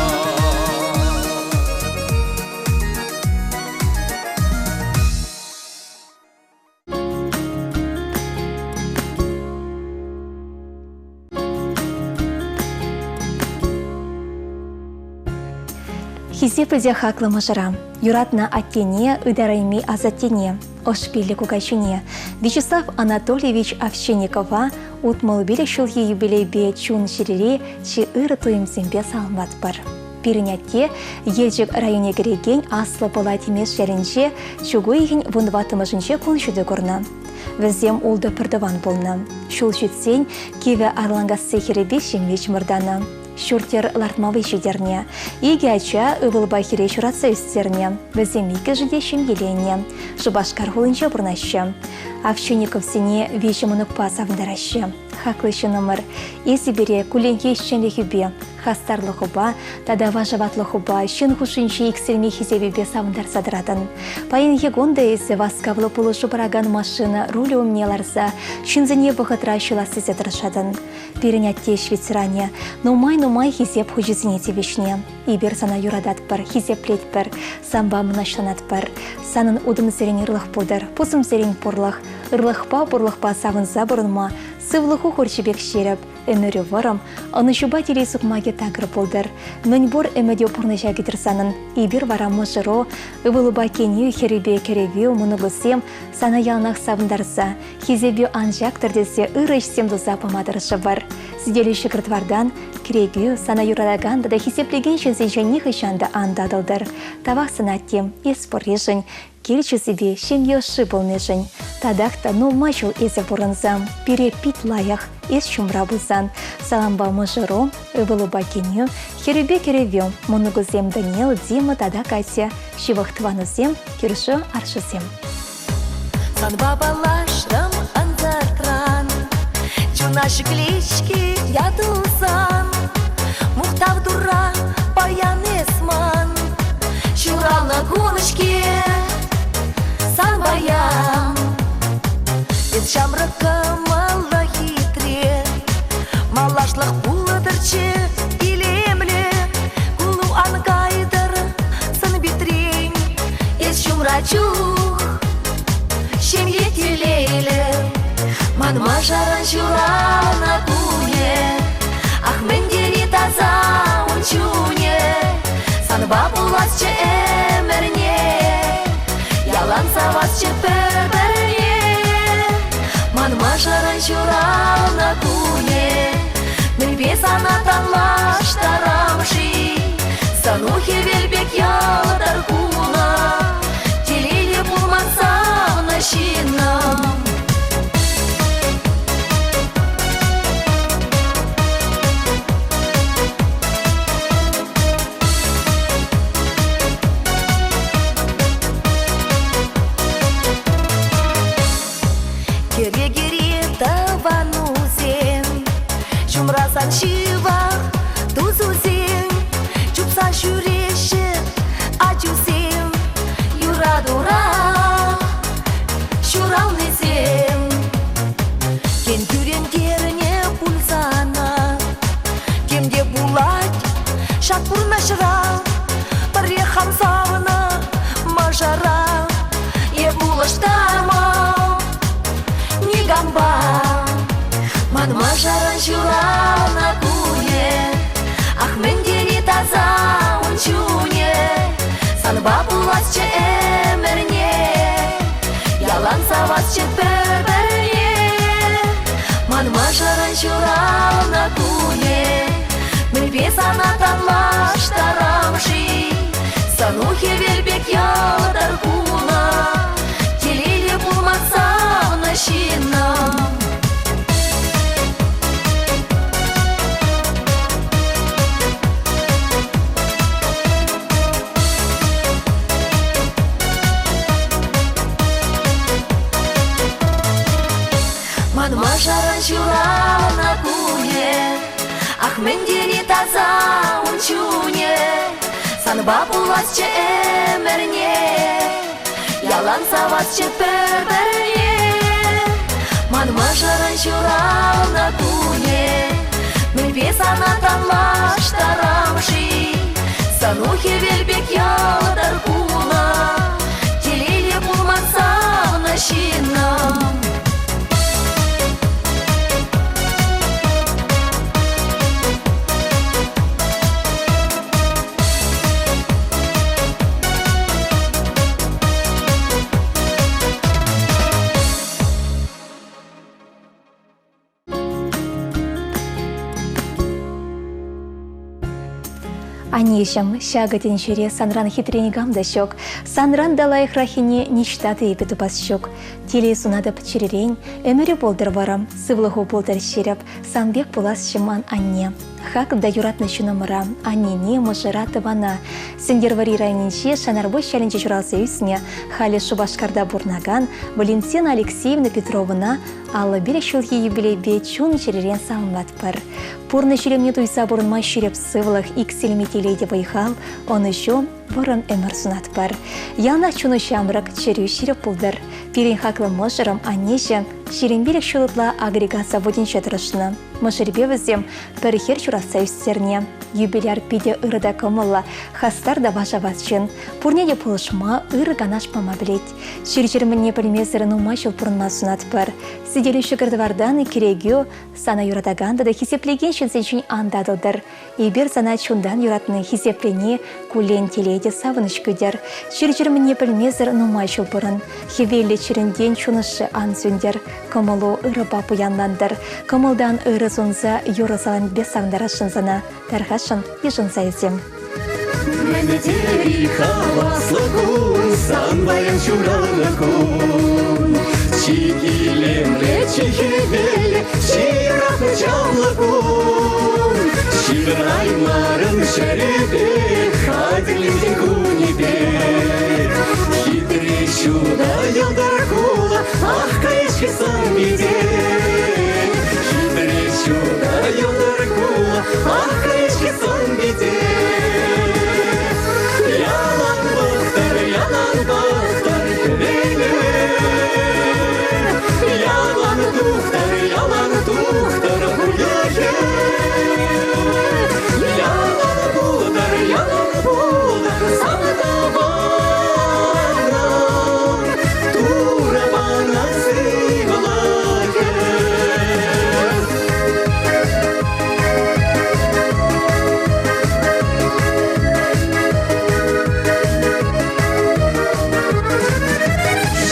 Хисеплӗ те хаклӑ мӑшӑра, юратнӑ аттене, ытарайми асаттене, ӑш пиллӗ кукаҫине Вячеслав Анатольевич Овчинникова 65 ҫулхи юбилейпе чун-чӗрере чи ырӑ туйӑмсемпе саламлатпӑр. Пирӗн атте Елчӗк районне кӗрекен Аслӑ Пӑла Тимеш ялӗнче чӳк уйӑхӗн вунтӑваттӑмӗшӗнче кун ҫути курнӑ. Вӗсем ултӑ пӗртӑван пулнӑ. Ҫул ҫитсен Кивӗ Арланкасси хӗрӗпе ҫемье чӑмӑртанӑ. Ҫурт-йӗр лартма вӑй ҫитернӗ. Икӗ ача ывӑлпа хӗре ҫуратса ӳстернӗ. Вӗсем иккӗшӗ те ҫемьеленнӗ. Шупашкар хулинче пурӑнаҫҫӗ. Овчинниковсене виҫӗ мӑнукпа савӑнтараҫҫӗ. Хаклӑ ҫыннӑмӑр, эсӗ пире кулленхи ӗҫченлӗхӳпе, хастарлӑхупа тата вашаватлӑхупа ҫын хушшинчи иксӗлми хисепӗпе савӑнтарса тӑратӑн. Паянхи кун та эсӗ васкавлӑ пулӑшу паракан машина рулӗ умне ларса ҫынсене вӑхӑтра ҫӑлас тесе тӑрӑшатӑн. Пирӗн атте ӗҫ ветеранӗ, нумай-нумай хисеп хучӗсене тивӗҫнӗ. Эпир сана юрататпӑр, хисеплетпӗр, санпа мӑнаҫланатпӑр. Санӑн утӑмсерен ырлӑх пултӑр, пусӑмсерен пурлӑх. Ырлӑхпа пурлӑхпа савӑнса пурӑнма. Сывлӑху хурчӗ пек ҫирӗп, ӗмӗрӳ вӑрӑм, ӑнӑҫупа телей сукмакӗ такӑр пултӑр. Мӗнпур ӗмӗтӳ пурнӑҫа кӗтӗр санӑн. Эпир вара мӑшӑру, ывӑлупа кинӳ, хӗрӳпе кӗрӗвӳ, мӑнукусем сана яланах савӑнтарса, хисепӳ ан чактӑр тесе ырӑ ӗҫсем туса пама тӑрӑшӑпӑр. Сӗтелӳ ҫӑкӑр-тӑвартан, кӗрекӳ, сана юратакан тата хисеплекен ҫынсенчен нихӑҫан та ан татӑлтӑр. Тавах сана, аттем, эс пурришӗн, Кил чысӗпе ҫемье ӑшши пулнишӗн татах та нумай ҫул эсӗ пурӑнсан пире пит лайӑх, эс ҫумра пулсан. Салампа мӑшӑру, ывӑлупа кинӳ, хӗрӳпе кӗрӗвӳ, мӑнукусем Данил, Дима тата Катя, ҫывӑх тӑванусем, кӳршӗ аршӑсем. Санпа паллашрӑм ӑнсӑртран, чуна ҫӗклет-ҫке ятулсан. Мухтав Турра, паян эс ман ҫуралнӑ кун-ҫке сан паян. Эс ҫамрӑк кӑмӑллӑ хитре, малашлӑх пултӑрччӗ илемлӗ, кулу ан кайтӑр сӑн-питрен. Эс ҫумра чух ҫемье телейлӗ, ман мӑшӑрӑн ҫуралнӑ кунӗ. Ах, мӗн тери таса ун чунӗ, санпа пуласчӗ ӗмӗрне, ялан савасчӗ пӗр-пӗрне. Ман мӑшӑрӑн ҫуралнӑ кунӗ, мӗнпе сана танлаштарам-ши? Сӑну хӗвел пек ялтӑр куна, телейлӗ пулман савнӑ ҫыннӑм. Кӗрекере тӑванусем, ҫумра сан ҫывӑх тусусем, чупса ҫӳреҫҫӗ ачусем, юратура ҫуралнисем. Тен, кӳрентернӗ пуль сана, тем те пулать ҫак пурнӑҫра, пӗрре хам савнӑ мӑшӑра е улӑштарма никампа. Ман мӑшӑрӑн ҫуралнӑ кунӗ, ах, мӗн тери таса ун чунӗ, санпа пуласчӗ ӗмӗрне, ялан савасчӗ пӗр-пӗрне. Ман мӑшӑрӑн ҫуралнӑ кунӗ, мӗнпе сана танлаштарам-ши? Сӑну хӗвел пек ялтӑр куна, телейлӗ пулман савнӑ ҫыннӑм. Ман мӑшӑрӑн ҫуралнӑ кунӗ, ах, мӗн тери таса ун чунӗ, санпа пуласчӗ ӗмӗрне, ялан савасчӗ пӗр-пӗрне. Ман мӑшӑрӑн ҫуралнӑ кунӗ, мӗнпе сана танлаштарам-ши? Сӑну хӗвел пек ялтӑр куна, телейлӗ пулман савнӑ ҫыннӑм. Аннеҫӗм, ҫакӑ тӗнчере санран хитре никам та ҫук. Санран та лайӑхраххине ниҫта та эпӗ тупас ҫук. Телей сунатӑп чӗререн, ӗмӗрӳ пултӑр вӑрӑм, сывлӑху пултӑр ҫирӗп, сан пек пуласчӗ ман анне. Хаклӑ та юратнӑ чунӑмӑра, аннене, мӑшӑра, тӑвана. Сӗнтӗрвӑрри районӗнчи Шанарпуҫ ялӗнче ҫуралса ӳснӗ, халӗ Шупашкарта пурӑнакан Валентина Алексеевна Петровӑна 55 ҫулхи юбилейпе чун-чӗререн саламлатпӑр. Пурнӑҫ илемне туйса пурӑнма ҫирӗп сывлӑх, иксӗлми телей те вӑй-хал, ӑнӑҫу, вӑрӑм ӗмӗр сунатпӑр. Яланах чуну ҫамрӑк, чӗрӳ ҫирӗп пултӑр. Пирӗн хаклӑ мӑшӑрӑм, аннеҫӗ, 25 ҫул ытла агрегат заводӗнче тӑрӑшнӑ. Мӑшӑрӗпе вӗсем пӗр хӗр ҫуратса ӳстернӗ. Юбиляр питӗ ырӑ та кӑмӑллӑ, хастар та вашават ҫын. Пурне те пулӑшма, ырӑ канаш пама пӗлет. Чир-чӗр мӗнне пӗлмесӗр нумай ҫул пурӑнма сунатпӑр. Сӗтелӳ ҫӑкӑр-тӑвартан кӗрекӳ сана юратакан тата хисеплекен ҫынсенчен ан татӑлтӑр. Эпир сана чунтан юратни, хисеплени куллен телей те савӑнӑҫ кӳтӗр. Чир-чӗр мӗнне пӗлмесӗр нумай ҫул пурӑн. Хӗвеллӗ чирӗнтен чун ӑшши ан сӳнтӗр. Кӑмӑлу ырӑпа пуянлантӑр. Кӑмӑлтан ырӑ сунса юрӑ саламӗпе савӑнтарасшӑн сана. Тархасшӑн йышӑнса илсем. Мӗн тери хаваслӑ кун, сан паян ҫуралнӑ кун. Чи илемлӗ, чи хӗвеллӗ, чи юратнӑ чаплӑ кун. Ҫывӑраймарӑм ҫӗрӗпе, хатӗрлентӗн кунӗпе. Хитре ҫутӑ йӑлтӑр хула, ах, кайӑк сан пите. Хитре ҫутӑ йӑлтӑр хула, ах, кайӑк сан пите. Ялан пӑхтӑр, ялан пӑхтӑр хӗвелӗ. Ялан тухтӑр, ялан тухтӑр хуйӑхӗ. Ялан пултӑр, ялан пултӑр сан тӑванӑм. Турӑ панӑ сывлӑхӗ.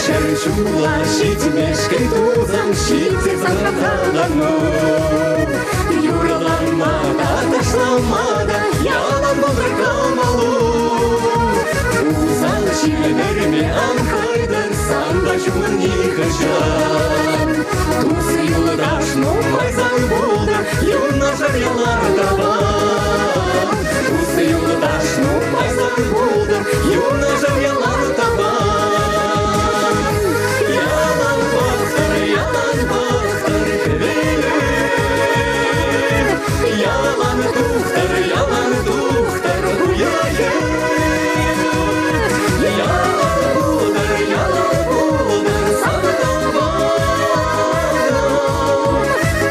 Ҫӗр ҫула ҫитмешкӗн тусам ҫитсе сахалану. Юрлама та, ташлама та ялан пултӑр кӑмӑлу. Усал ҫил вӗрме ан хӑйтӑр, санпа ҫумӑн нихӑҫан. Тус-юлташ нумай сан пултӑр, юнашар ялан тӑван. Тус-юлташ нумай сан пултӑр, юнашар ялан тӑван. Ялан пӑхтӑр, ялан пӑхтӑр хӗвелӗ. Ялан тухтӑр, ялан тухтӑр уйӑхӗ. Ялан пултӑр, ялан пултӑр сан тӑванӑм.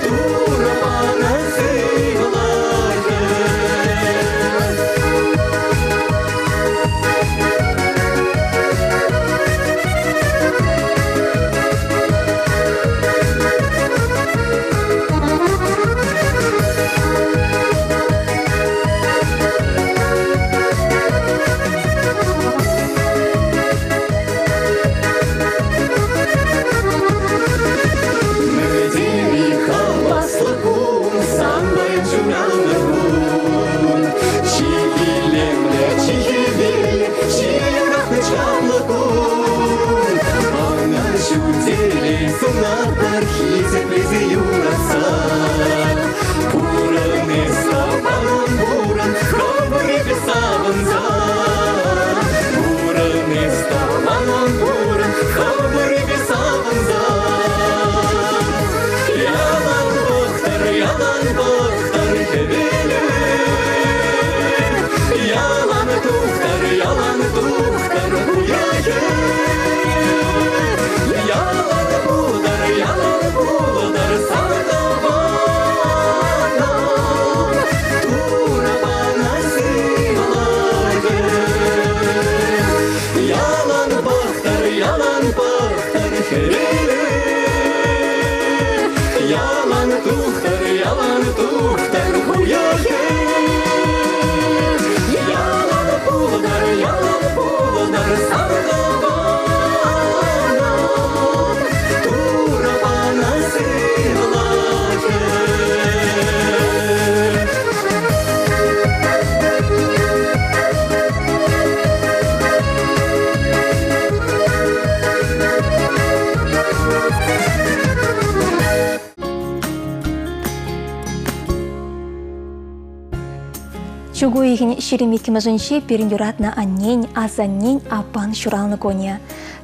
Турӑ панӑ сывлӑхӗ. Мӗтери хаваслӑ кун, сан паян ҫуралнӑ кун. Чи илемлӗ, чи хӗвеллӗ, чи юратнӑ чаплӑ кун. Ӑна ҫут телей сунатпӑр хисеплесе юратса. Пурӑн эс, тӑванӑм, пурӑн, хӑвӑр савӑнса. Пурӑн эс, тӑванӑм, пурӑн, хӑвӑр савӑнса. Ялан пӑхтӑр, ялан пӑхтӑр хӗвелӗ. Ялан тухтӑр, ялан тухтӑр уйӑхӗ. Ялан пултӑр, ялан пултӑр сан тӑванӑм. Турӑ панӑ сывлӑхӗ. Ялан пӑхтӑр, ялан пӑхтӑр хӗвелӗ. Ялан тухтӑр, ялан тухтӑр уйӑхӗ. Ялан пултӑр, ялан пултӑр сан тӑванӑм. Турӑ панӑ сывлӑхӗ. Чӳк уйӑхӗн 22-мӗшӗнче пирӗн юратнӑ аннен, асаннен, аппан ҫуралнӑ кунӗ.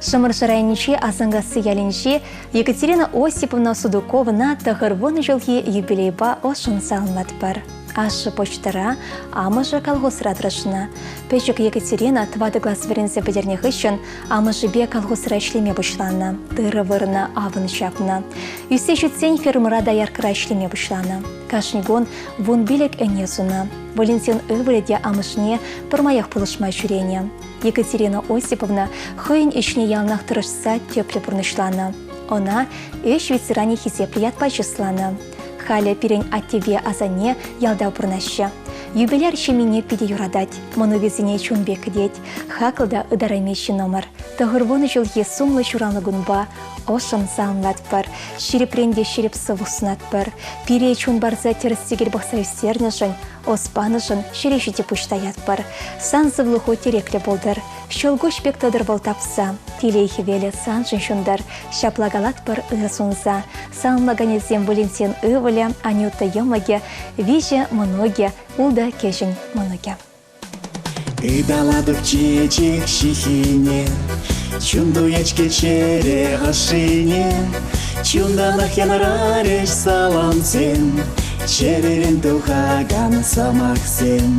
Шӑмӑршӑ районӗнчи Асанкасси ялӗнчи Екатерина Осиповна Судуковӑна 90 ҫулхи юбилейпа ӑшшӑн саламлатпӑр. Ашшӗ почтӑра, амӑшӗ колхозра тӑрӑшнӑ. Пӗчӗк Екатерина тӑватӑ класс вӗренсе пӗтернӗ хыҫҫӑн амӑшӗпе колхозра ӗҫлеме пуҫланӑ, тырӑ вырнӑ, авӑн ҫапнӑ. Ӳссе ҫитсен фермӑра дояркӑра ӗҫлеме пуҫланӑ. Кашни кун 15 ӗне сунӑ. Валентин ывӑлӗ те амӑшне пӗрмаях пулӑшма ҫӳренӗ. Екатерина Осиповна хӑйӗн ӗҫне яланах тӑрӑшса тӗплӗ пурнӑҫланӑ. Ӑна ӗҫ ветеранӗ хисеплӗ ятпа чысланӑ. Халӗ пирӗн аттепе асанне ялта пурӑнаҫҫӗ. Юбиляр ҫемйине питӗ юратать, мӑнукӗсене чун пек кӗтет. Хаклӑ та ытарайми ҫыннӑмӑр. 90 ҫулхи сумлӑ ҫуралнӑ кунпа ӑшшӑн саламлатпӑр, ҫирӗпрен те ҫирӗп сывлӑх сунатпӑр. Пире чун парса тӗрӗс-тӗкел пӑхса ӳстернӗшӗн, ӑс панӑшӑн ҫӗре ҫити пуҫ таятпӑр. Сан сывлӑху тӗреклӗ пултӑр. Ҫӑлкуҫ пек тӑтӑр вӑл тапса, телей хӗвелӗ саншӑн ҫунтӑр. Ҫапла калатпӑр ыр сунса. Саламлаканӗсем Валентин ывӑлӗ, Анюта йӑмӑкӗ, виҫӗ мӑнукӗ, ултӑ кӗҫӗн мӑнукӗ. Ыталатӑп чечек ҫыххине, Чун туять-ҫке чӗре ӑшшине. Чунтанах янӑрарӗҫ саламсем, Чӗререн тухакан сӑмахсем.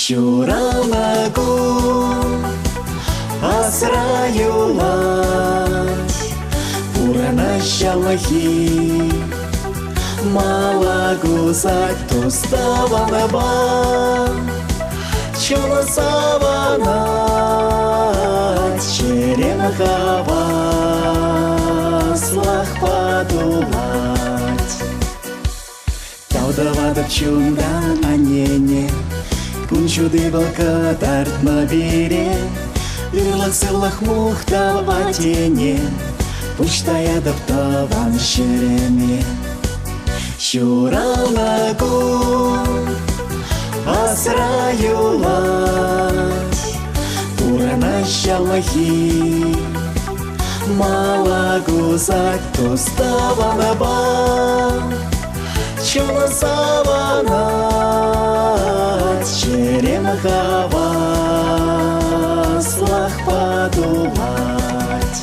Ҫуралнӑ кун асра юлать, Пурӑнать ҫавлӑхи. Мала кусать тус-тӑванпа, Чун савӑнать, чӗрем хаваслӑхпа тулать. Тав тӑватӑп чунтан аннене, Кун ҫути вӑл кӑтартнӑ пире. Ырлӑх-сывлӑх мухтав аттене, Пуҫ таятӑп тӑван ҫӗрӗме. Ҫуралнӑ кун асра юлать, Пурӑнать ҫавлӑхи. Мала кусать тус-тӑванпа, Чун савӑнать, чӗрем хаваслӑхпа тулать.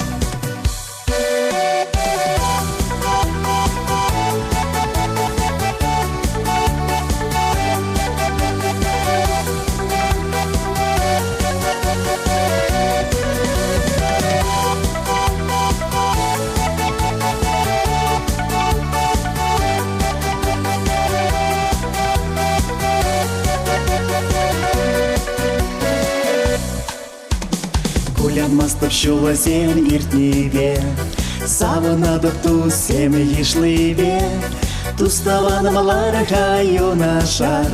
Кулянмастӑп ҫулсем иртнипе, Савӑнатӑп туссем йышлипе. Тус-тӑванӑм лар-ха юнашар,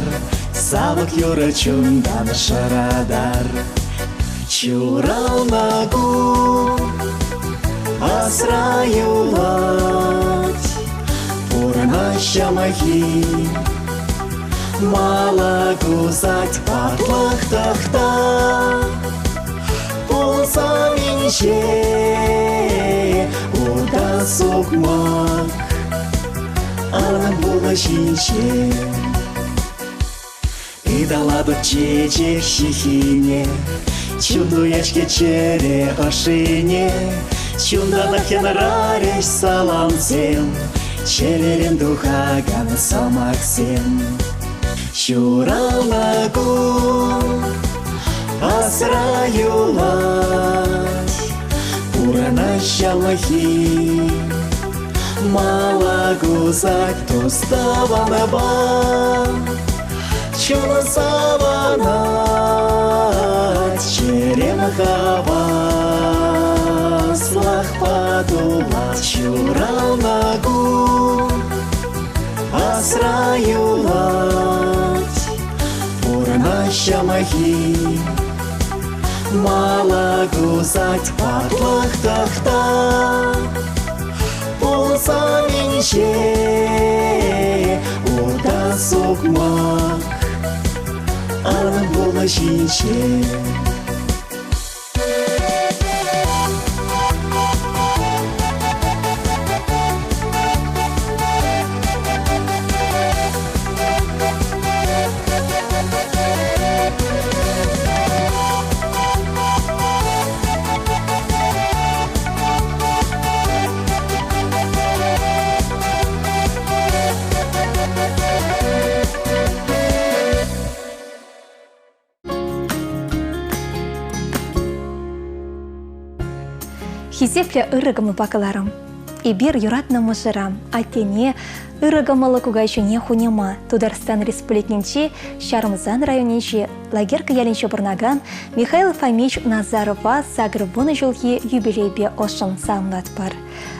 Савӑк юрӑ чунтан шӑратар. Ҫуралнӑ кун асра юлать, Пурӑнать ҫамахи. Мала кусать ватлӑх тӑхта, Пулсан инҫе ута сукмак, Ан пулӑ ҫинҫе. Ыталатӑп чечек ҫыххине, Чун туять-ҫке чӗре ӑшшине. Чунтанах янӑрарӗҫ саламсем, Чӗререн тухакан сӑмахсем. Ҫуралнӑ кун асра юлать, Пурӑнать ҫавлӑхи. Мала кусать тус-тӑванпа, Чун савӑнать, чӗрем хаваслӑхпа тулать. Ҫуралнӑ кун асра юлать, Пурӑнать ҫамахи. Мала кусать ватлӑх тӑхта, Пулсан инҫе ута сукмак, Ан пулӑ ҫинҫе. Хисеплӗ ырӑ кӑмӑлпа кӑларӑм. Эпир юратнӑ мӑшӑра, аттене, ырӑ кӑмӑллӑ кукаҫине хуняма Тутарстан Республикинчи Ҫарӑмсан районӗнчи Лагерка ялӗнче пурӑнакан Михаил Фомич Назарова 80 ҫулхи юбилейпе ӑшшӑн саламлатпӑр.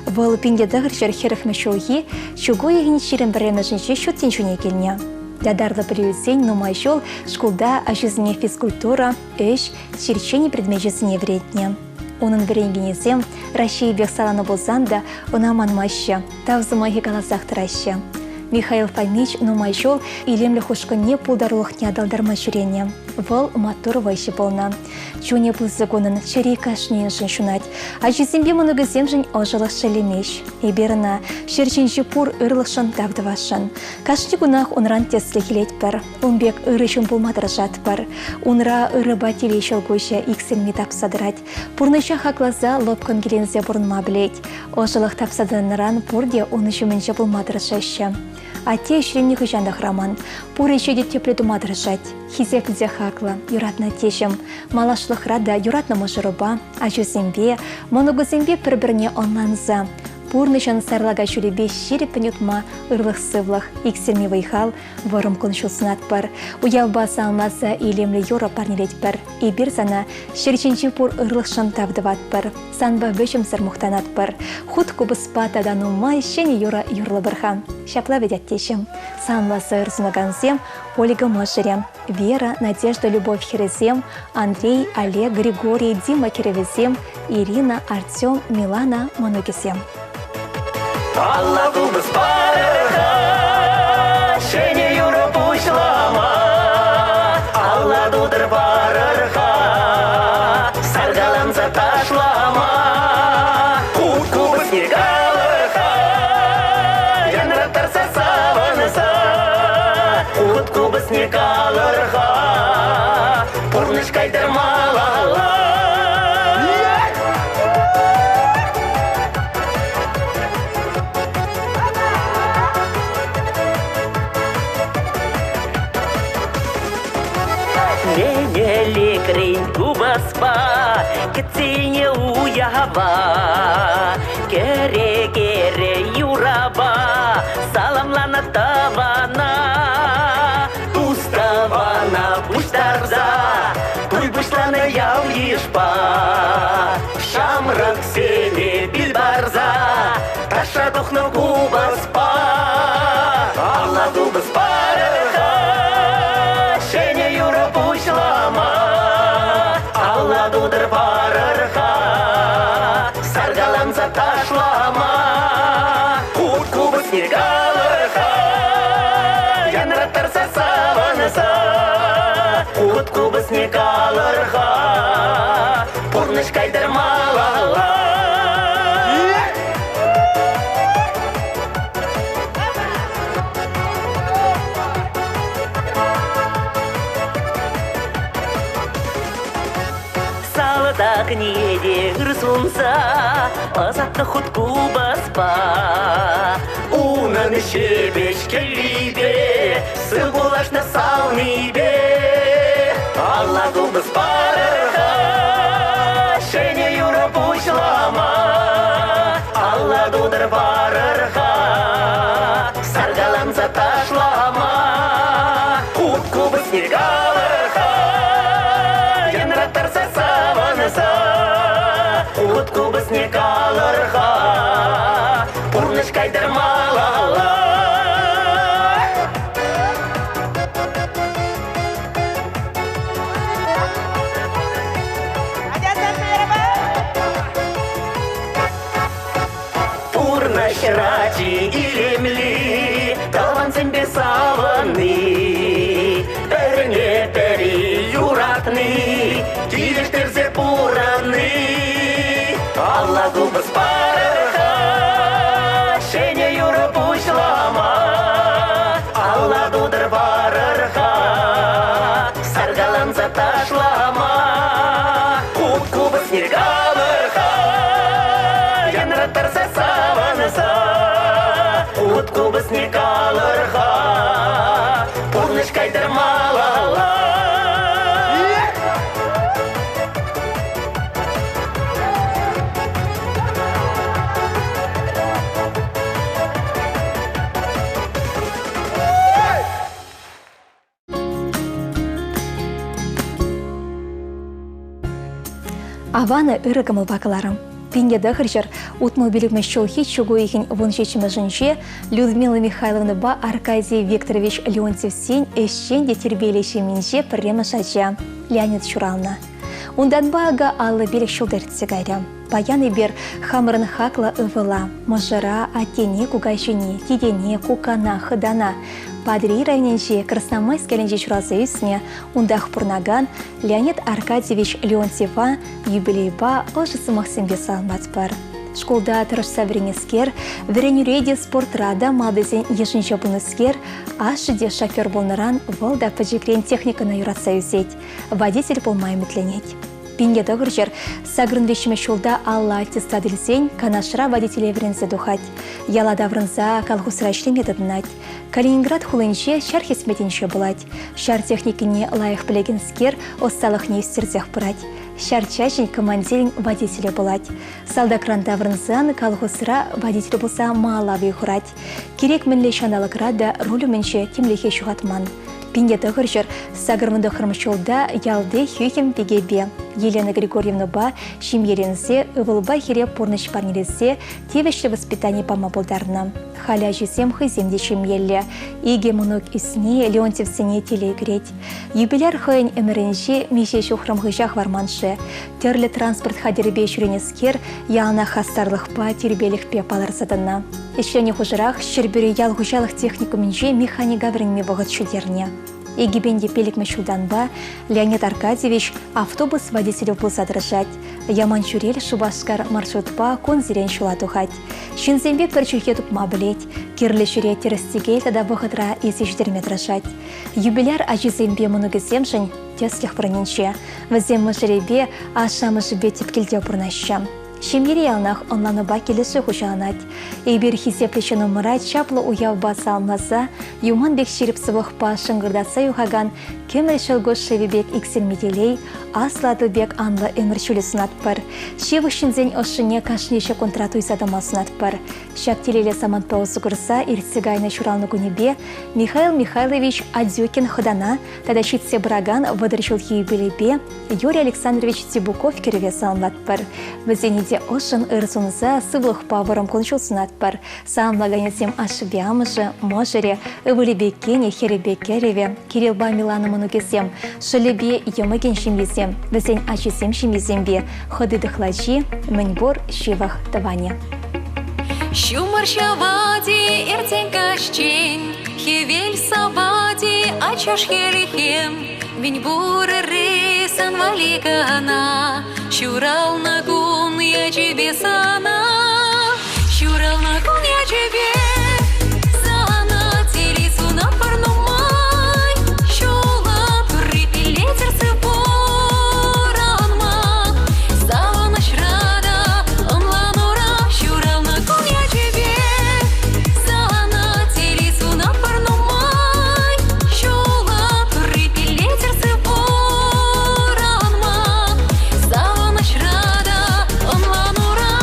Вӑл 1940 ҫулхи чӳк уйӑхӗн 21-мӗшӗнче ҫут тӗнчене килнӗ. Ятарлӑ пӗлӳ илсен нумай ҫул шкулта ачасене физкультура, ӗҫ, черчени предмечӗсене вӗрентнӗ. Унӑн вӗренекенӗсем Раҫҫейӗпех саланнӑ пулсан та ӑна манмаҫҫӗ, тав сӑмахӗ каласах тӑраҫҫӗ. Михаил Фомич нумай ҫул илемлӗх ушкӑнне пултарулӑхне аталантарма ҫӳренӗ. Вӑл маттур вӑйҫӑ пулнӑ. Чунӗ пысӑк унӑн, чӗри кашнийӗшӗн ҫунать. Ачисемпе мӑнукӗсемшӗн ӑшӑлӑх шеллемест. Эпир ӑна ҫӗр ҫинчи пур ырлӑхшӑн тав тӑвасшӑн. Кашни кунах унран тӗслӗх илетпӗр. Ун пек ырӑ ҫын пулма тӑрӑшатпӑр. Унра ырӑпа телей ҫӑлкуҫӗ иксӗлми тапса тӑрать. Пурнӑҫа хакласа лӑпкӑн киленсе пурӑнма пӗлет. Ӑшӑлӑх тапса тӑнӑран пурте ун ҫумӗнче пулма тӑрӑшаҫҫӗ. Атте ӗҫрен нихӑҫан та хӑраман. Пур ӗҫе те тӗплӗ тума тӑрӑшать. Хисеплӗ те хаклӑ, юратнӑ аттеҫӗм. Малашлӑхра та юратнӑ мӑшӑрупа, ачусемпе, мӑнукусемпе пӗр-пӗрне ӑнланса, пурнӑҫӑн сарлака ҫулӗпе ҫирӗппӗн утма ырлӑх-сывлӑх, иксӗлми вӑй-хал, вӑрӑм кун-ҫул сунатпӑр. Уявпа саламласа илемлӗ юрӑ парнелетпӗр. Эпир сана ҫӗр ҫинчи пур ырлӑхшӑн тав тӑватпӑр. Санпа вӗҫӗмсӗр мухтанатпӑр. Хут купӑспа тата нумай ҫӗнӗ юрӑ юрлӑпӑр-ха. Ҫапла вӗт, аттеҫӗм. Саламласа ыр сунакансем Ольга мӑшӑрӗ, Вера, Надежда, Любовь хӗрӗсем, Андрей, Олег, Григорий, Дима кӗрӗвӗсем, Ирина, Артем, Милана мӑнукӗсем. Алла купӑс парӑр-ха, ҫӗнӗ юрӑ пуҫлама. Алла тутӑр парӑр-ха, саркаланса ташлама. Хут купӑсне калӑр-ха, янраттарса савӑнса. Хут купӑсне калӑр-ха, пурнӑҫ кайтӑр малалла. Менеликрен купӑспа кӗтсене уява кӗре-кӗре юрапа саламланӑ тӑвана. Тус-тӑвана пуҫтарса туй пуҫланӑ ял-йышпа. Ҫамрӑксене пил парса ташша тухнӑ купӑспа. Алла купӑс парӑр-ха, ҫӗнӗ юрӑ пуҫлама. Алла тутӑр парӑр-ха, саркаланса ташлама. Хут купӑсне калӑр-ха, янраттарса савӑнса. Хут купӑсне калӑр-ха, пурнӑҫ кайтӑр малалла. Салтакне те ыр сунса ӑсатнӑ хут купӑспа. Унӑн ҫепӗҫ кӗввипе сывпуллашнӑ савнипе. Алла купӑс парӑр-ха, ҫӗнӗ юрӑ пуҫлама. Алла тутӑр парӑр-ха, саркаланса ташлама. Хут купӑсне калӑр-ха, янраттарса савӑнса. Хут купӑсне калӑр-ха, пурнӑҫ кайтӑр малалла. Пурнӑҫра чи илемли тӑвансемпе савӑнни, пӗрне пӗри юратни, килӗштерсе пурӑнни. Алла купӑс парӑр-ха, ҫӗнӗ юрӑ пуҫлама. Алла тутӑр парӑр-ха, саркаланса ташлама. Хут купӑсне калӑр-ха, янраттарса савӑнса. Хут купӑсне калӑр-ха, пурнӑҫ кайтӑр малалла. Аван ырӑ кӑмӑлпа кӑларӑм. Пинте тӑхӑрҫӗр 65 ҫулхи чӳк уйӑхӗн 17-мӗшӗнче Людмила Михайловнӑпа Аркадий Викторович Леонтьевсен ӗҫчен те тирпейлӗ ҫемйинче пӗрремӗш ача Леонид ҫуралнӑ. Унтанпа акӑ 55 ҫул иртсе кайрӗ. Паян эпир хамӑрӑн хаклӑ ывӑла, мӑшӑра, аттене, кукаҫине, тетене, кукана, хӑтана Патӑрьел районӗнчи Красномайск ялӗнче ҫуралса ӳснӗ, унтах пурӑнакан Леонид Аркадьевич Леонтьева юбилейпа ӑшӑ сӑмахсемпе саламлатпӑр. Шкулта тӑрӑшса вӗреннӗскер, вӗренӳре те, спортра та малтисен йышӗнче пулнӑскер, ашшӗ те шофер пулнӑран вӑл та пӗчӗкрен техникӑна юратса ӳсет, водитель пулма ӗмӗтленет. 1900 сакӑрӑн виҫҫӗмӗш ҫулта алла аттестат илсен Канашра водителе вӗренсе тухать. Яла таврӑнса колхозра ӗҫлеме тытӑнать. Калининград хулинче ҫар хӗсметӗнче пулать. Ҫар техникине лайӑх пӗлекенскер ӑсталӑхне ӳстерсех пырать. Ҫар чаҫӗн командирӗн водителӗ пулать. Салтакран таврӑнсан колхозра водитель пулса малалла вӑй хурать. Кирек мӗнле ҫанталӑкра та руль умӗнче тимлӗхе ҫухатман. 1900 89 ҫулта ялти хӳхӗм пикепе Елена Григорьевнӑпа ҫемьеленсе ывӑлпа хӗре пурнӑҫ парнелесе тивӗҫлӗ воспитани пама пултарнӑ. Халӗ ачисем хӑйсем те ҫемьеллӗ. Икӗ мӑнук ӳсни Леонтьевсене телей кӳрет. Юбиляр хӑйӗн ӗмӗрӗнче миҫе ҫухрӑм хыҫа хӑварман-ши? Тӗрлӗ транспорт хатӗрӗпе ҫӳренӗскер яланах хастарлӑхпа, тирпейлӗхпе палӑрса тӑнӑ. Ӗҫленӗ хушӑрах Ҫӗрпӳри ял хуҫалӑх техникумӗнче механика вӗренме вӑхӑт ҫитернӗ. Икӗпин те пилӗкмӗш ҫултанпа Леонид Аркадьевич автобус водителӗ пулса тӑрӑшать. Яманчӳрел Шупашкар маршрутпа кунсерен ҫула тухать. Ҫынсемпе пӗр чӗлхе тупма пӗлет, кирлӗ ҫӗре тӗрӗс-тӗкел тата вӑхӑтра илсе ҫитерме тӑрӑшать. Юбиляр ачисемпе мӑнукӗсемшӗн тӗслӗх вырӑнӗнче. Вӗсем мӑшӑрӗпе, ашшӗ-амӑшӗпе тӗп килте пурӑнаҫҫӗ. Ҫемьере яланах ӑнланупа килӗшӳ хуҫаланать. Эпир хисеплӗ ҫыннӑмӑра чаплӑ уявпа саламласа юман пек ҫирӗп сывлӑхпа шӑнкӑртатса юхакан кӗмӗл ҫӑлкуҫ шывӗ пек иксӗлми телей, аслӑ Атӑл пек анлӑ ӗмӗр ҫулӗ сунатпӑр. Ҫывӑх ҫынсен ӑшшине кашни ҫеккунтра туйса тӑма сунатпӑр. Ҫак телейлӗ самантпа усӑ курса иртсе кайнӑ ҫуралнӑ кунӗпе Михаил Михайлович Адюкин хӑтана тата ҫитсе пыракан 30 ҫулхи юбилейпе Юрий Александрович Тибуков кӗрӗве саламлатпӑр. Вӗсене те ӑшшӑн ыр сунса сывлӑхпа вӑрӑм кун-ҫул сунатпӑр. Саламлаканӗсем ашшӗпе амӑшӗ, мӑшӑрӗ, ывӑлӗпе кинӗ, хӗрӗпе кӗрӗвӗ, Кириллпа Милана мӑнукӗсем, шӑллӗпе йӑмӑкӗн ҫемйисем, вӗсен ачисем ҫемйисемпе хӑти-тӑхлачи, мӗнпур ҫывӑх тӑванӗ. Ҫумӑр ҫӑвать-и иртен каҫчен, хӗвел савать-и ачаш хӗлхем, Мӗн пур ырри сан валли кӑна, ҫуралнӑ кун ячӗпе сана, ҫуралнӑ кун ячӗпе сана телей сунатпӑр нумай, ҫула турри пиллетӗр сыв пурӑнма, савӑнӑҫра та ӑнланура ҫуралнӑ кун ячӗпе сана телей сунатпӑр нумай, ҫула турри пиллетӗр сыв пурӑнма, савӑнӑҫра та ӑнланура.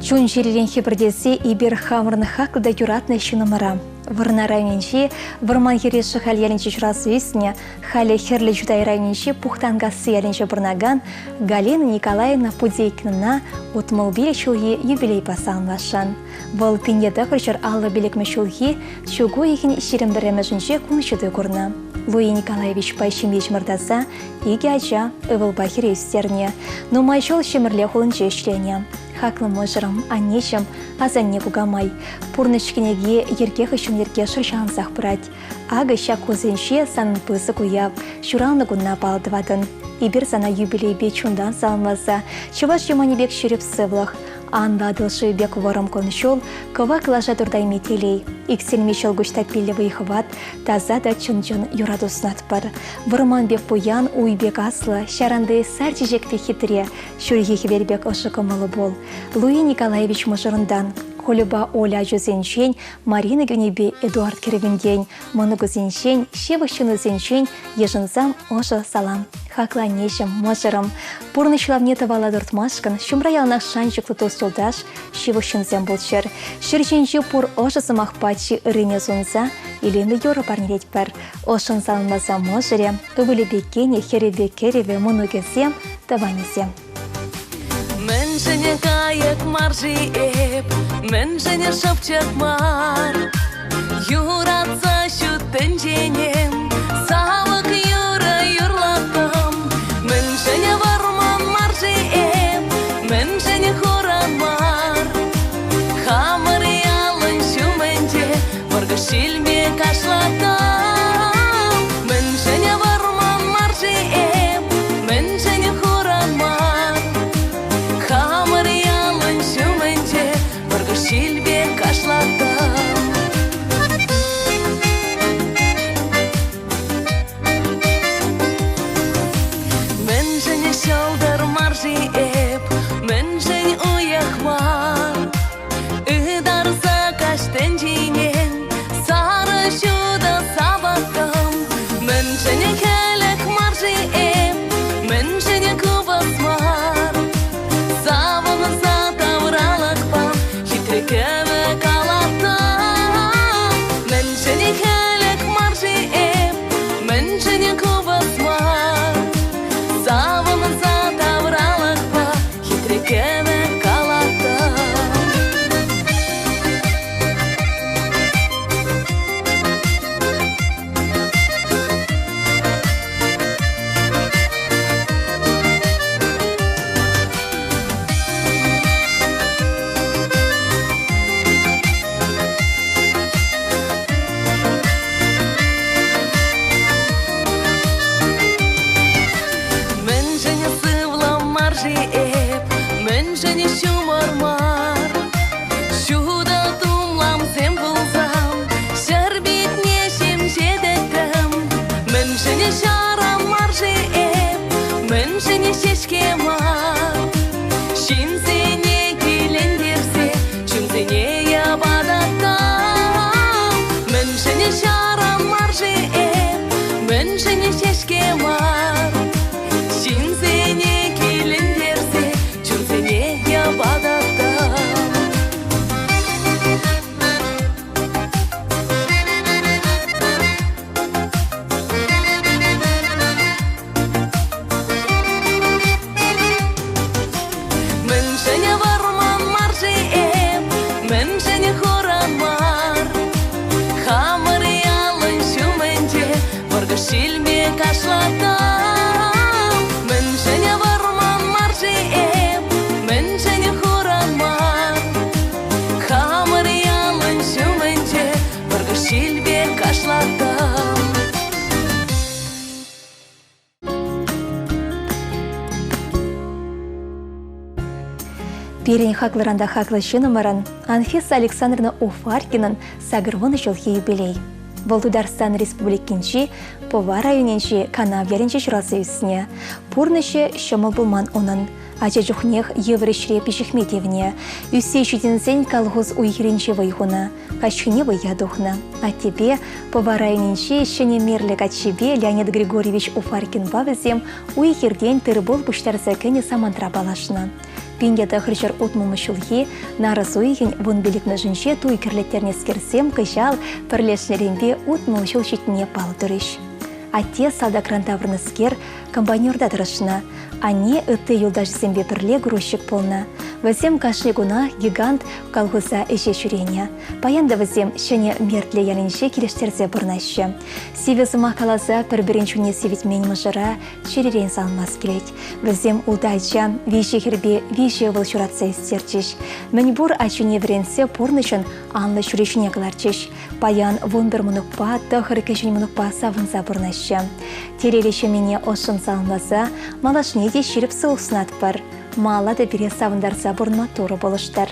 Чун-чӗререн хӗпӗртесе эпир хамӑрӑн хаклӑ та юратнӑ ҫыннӑмӑра Вӑрнар районӗнчи Вӑрманхӗрри Шӑхаль ялӗнче ҫуралса ӳснӗ, халӗ Хӗрлӗ Чутай районӗнчи Пухтанкасси ялӗнче пурӑнакан Галина Николаевна Пудейкинӑна 65 ҫулхи юбилейпа саламласшӑн. Вӑл 1955 ҫулхи чӳк уйӑхӗн 21-мӗшӗнче кун ҫути курнӑ. Луи Николаевичпа ҫемье чӑмӑртаса икӗ ача ывӑлпа хӗре ӳстернӗ. Нумай ҫул Ҫӗмӗрле хулинче ӗҫленӗ. Хаклӑ мӑшӑрӑм, аннеҫӗм, асанне кукамай. Пурнӑҫ кӗнеки йӗрке хыҫҫӑн йӗрке шӑрҫалансах пырать. Акӑ ҫак кунсенче санӑн пысӑк уяв, ҫуралнӑ кунна паллӑ тӑватӑн. Эпир сана юбилейпе чунтан саламласа чӑваш юманӗ пек ҫирӗп сывлӑх, анлӑ Атӑл шывӗ пек вӑрӑм кун-ҫул, кӑвак лаша туртайми телей, иксӗлми ҫӑлкуҫ таппиллӗ вӑй-хӑват, таса та чӑн-чӑн юрату сунатпӑр. Вӑрман пек пуян, уй пек аслӑ, ҫаранти сар чечек пек хитре, ҫурхи хӗвел пек ӑшӑ кӑмӑллӑ пул. Луи Николаевич мӑшӑрӑнтан, Кольӑпа Оля ачусенчен, Марина кӳнипе Эдуард кӗрӗвӗнтен, мӑнукӗсенчен, ҫывӑх ҫыннисенчен йышӑнсам ӑшӑ салам. Хаклӑ аннеҫӗм, мӑшӑрӑм, пурнӑҫ лавне тӑвалла туртмашкӑн ҫумра яланах шанчӑклӑ тус-юлташ, ҫывӑх ҫынсем пулччӑр. Ҫӗр ҫинчи пур ӑшӑ сӑмахпа чи ыррине сунса илемлӗ юрӑ парнелетпӗр. Ӑшшӑн саламласа мӑшӑрӗ, ывӑлӗпе кинӗ, хӗрӗпе кӗрӗвӗ, мӑнукӗсем, тӑванӗсем. Мӗншӗн кайӑк мар-ши эп, мӗншӗн шӑпчӑк мар? Юратса ҫут тӗнчене савӑк юрӑ юрлаттӑм. Мӗншӗн вӑрман мар-ши эп, мӗншӗн хуран мар? Хамӑр ялӑн ҫумӗнче вӑркӑш ҫилпе кашлаттӑм. Мӗншӗн вӑрман мар-ши эп, мӗншӗн хуран мар? Хамӑр ялӑн ҫумӗнче вӑркӑш ҫилпе кашлаттӑм. Мӗншӗн ҫӑлтӑр мар-ши эп, мӗншӗн уйӑх мар? Ытарса каҫ тӗнчине сарӑ ҫутӑ савӑттӑм. Мӗншӗн хӗлӗх мар-ши эп, мӗншӗн купӑс мар? Савӑнса тавралӑхпа хитре кӗвӗ калаттӑм. Мӗншӗн хӗлӗх мар-ши эп, мӗншӗн купӑс мар? Савӑнса тавралӑхпа хитре кӗвӗ калаттӑм. Мӗншӗн сывлӑм мар-ши эп, мӗншӗн ҫумӑр мар? Ҫутӑ тумламсем пулсан ҫӗр питне ҫемҫетӗттӗм. Мӗншӗн ҫаран мар-ши эп, мӗншӗн ҫеҫке мар? Ҫынсене килентерсе чунсене йӑпататтӑм. Мӗншӗн ҫаран мар-ши эп, мӗншӗн ҫеҫке мар? Ҫынсене килентерсе чунсене йӑпататтӑм. Мӗншӗн вӑрман мар-ши эп, мӗншӗн хуран мар? Хамӑр ялӑн ҫумӗнче вӑркӑш ҫилпе кашлаттӑм. Мӗншӗн вӑрман мар-ши эп, мӗншӗн хуран мар? Хамӑр ялӑн ҫумӗнче вӑркӑш ҫилпе кашлаттӑм. Пирӗн хаклӑран та хаклӑ ҫыннӑмӑрӑн Анфиса Александровна Уфаркинӑн 80 ҫулхи юбилей. Вӑл Тутарстан Республикинчи Пӑва районӗнчи Канав ялӗнче ҫуралса ӳснӗ. Пурнӑҫӗ ҫӑмӑл пулман унӑн. Ача чухнех йывӑр ӗҫре пиҫӗхме тивнӗ. Ӳссе ҫитӗнсен колхоз уй-хирӗнче вӑй хунӑ. Каҫхине вӑййа тухнӑ. Аттепе Пӑва районӗнчи Ҫӗнӗ Мирлӗ каччипе Леонид Григорьевич Уфаркинпа вӗсем уй-хиртен тыр-пул пуҫтарса кӗнӗ самантра паллашнӑ. 1960 ҫулхи нарӑс уйӑхӗн вунпиллӗкмӗшӗнче туй кӗрлеттернӗскерсем кӑҫал пӗрлешнӗренпе 60 ҫул ҫитнине паллӑ турӗҫ. Атте салтакран таврӑннӑскер комбайнерта тӑрӑшнӑ. Анне ытти юлташӗсемпе пӗрле грузчик пулнӑ. Вӗсем кашни кунах гигант колхоза ӗҫе ҫӳренӗ. Паян та вӗсем Ҫӗнӗ Мертлӗ ялӗнче килӗштерсе пурӑнаҫҫӗ. Сивӗ сӑмах каласа пӗр-пӗрин чунне сивӗтмен мӑшӑра чӗререн салмас килет. Вӗсем ултӑ ача, виҫӗ хӗрпе виҫӗ ывӑл ҫуратса ӳстерчӗҫ. Мӗнпур ачине вӗрентсе пурнӑҫӑн анлӑ ҫӳречине кӑларчӗҫ. Паян 11 мӑнукпа, тӑхӑр кӗҫӗн мӑнукпа савӑнса пурӑнаҫҫӗ. Телейлӗ ҫемьене ӑшшӑн саламласа малашне те ҫирӗп сывлӑх сунатпӑр. Мала та пире савӑнтарса пурӑнма Турӑ пулӑштӑр.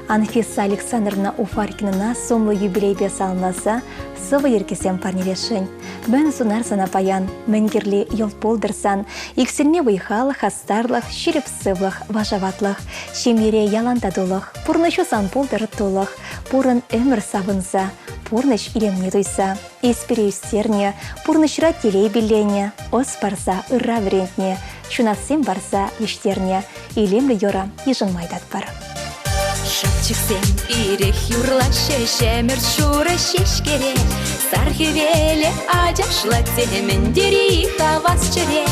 Анфиса Александровна Уфаркинӑна сумлӑ юбилейпе саламласа сӑвӑ йӗркисем парнелесшӗн. Мӗн сунар сана паян, мӗн кирли йӑлт пултӑр сан. Иксӗлми вӑй-хал, хастарлӑх, ҫирӗп сывлӑх, вашаватлӑх. Ҫемьере ялан татулӑх, пурнӑҫу сан пултӑр тулӑх. Пурӑн ӗмӗр савӑнса, пурнӑҫ илемне туйса. Эс пире ӳстернӗ, пурнӑҫра телей пилленӗ, ӑс парса ырра вӗрентнӗ, ҫунатсем парса вӗҫтернӗ. Илемлӗ юрӑ йышӑнма ыйтатпӑр. Шӑпчӑксем ирех юрлаҫҫӗ ҫӗмӗрт шурӑ ҫеҫкере. Сар хӗвелӗ ачашлать темӗн тери хавас чӗре.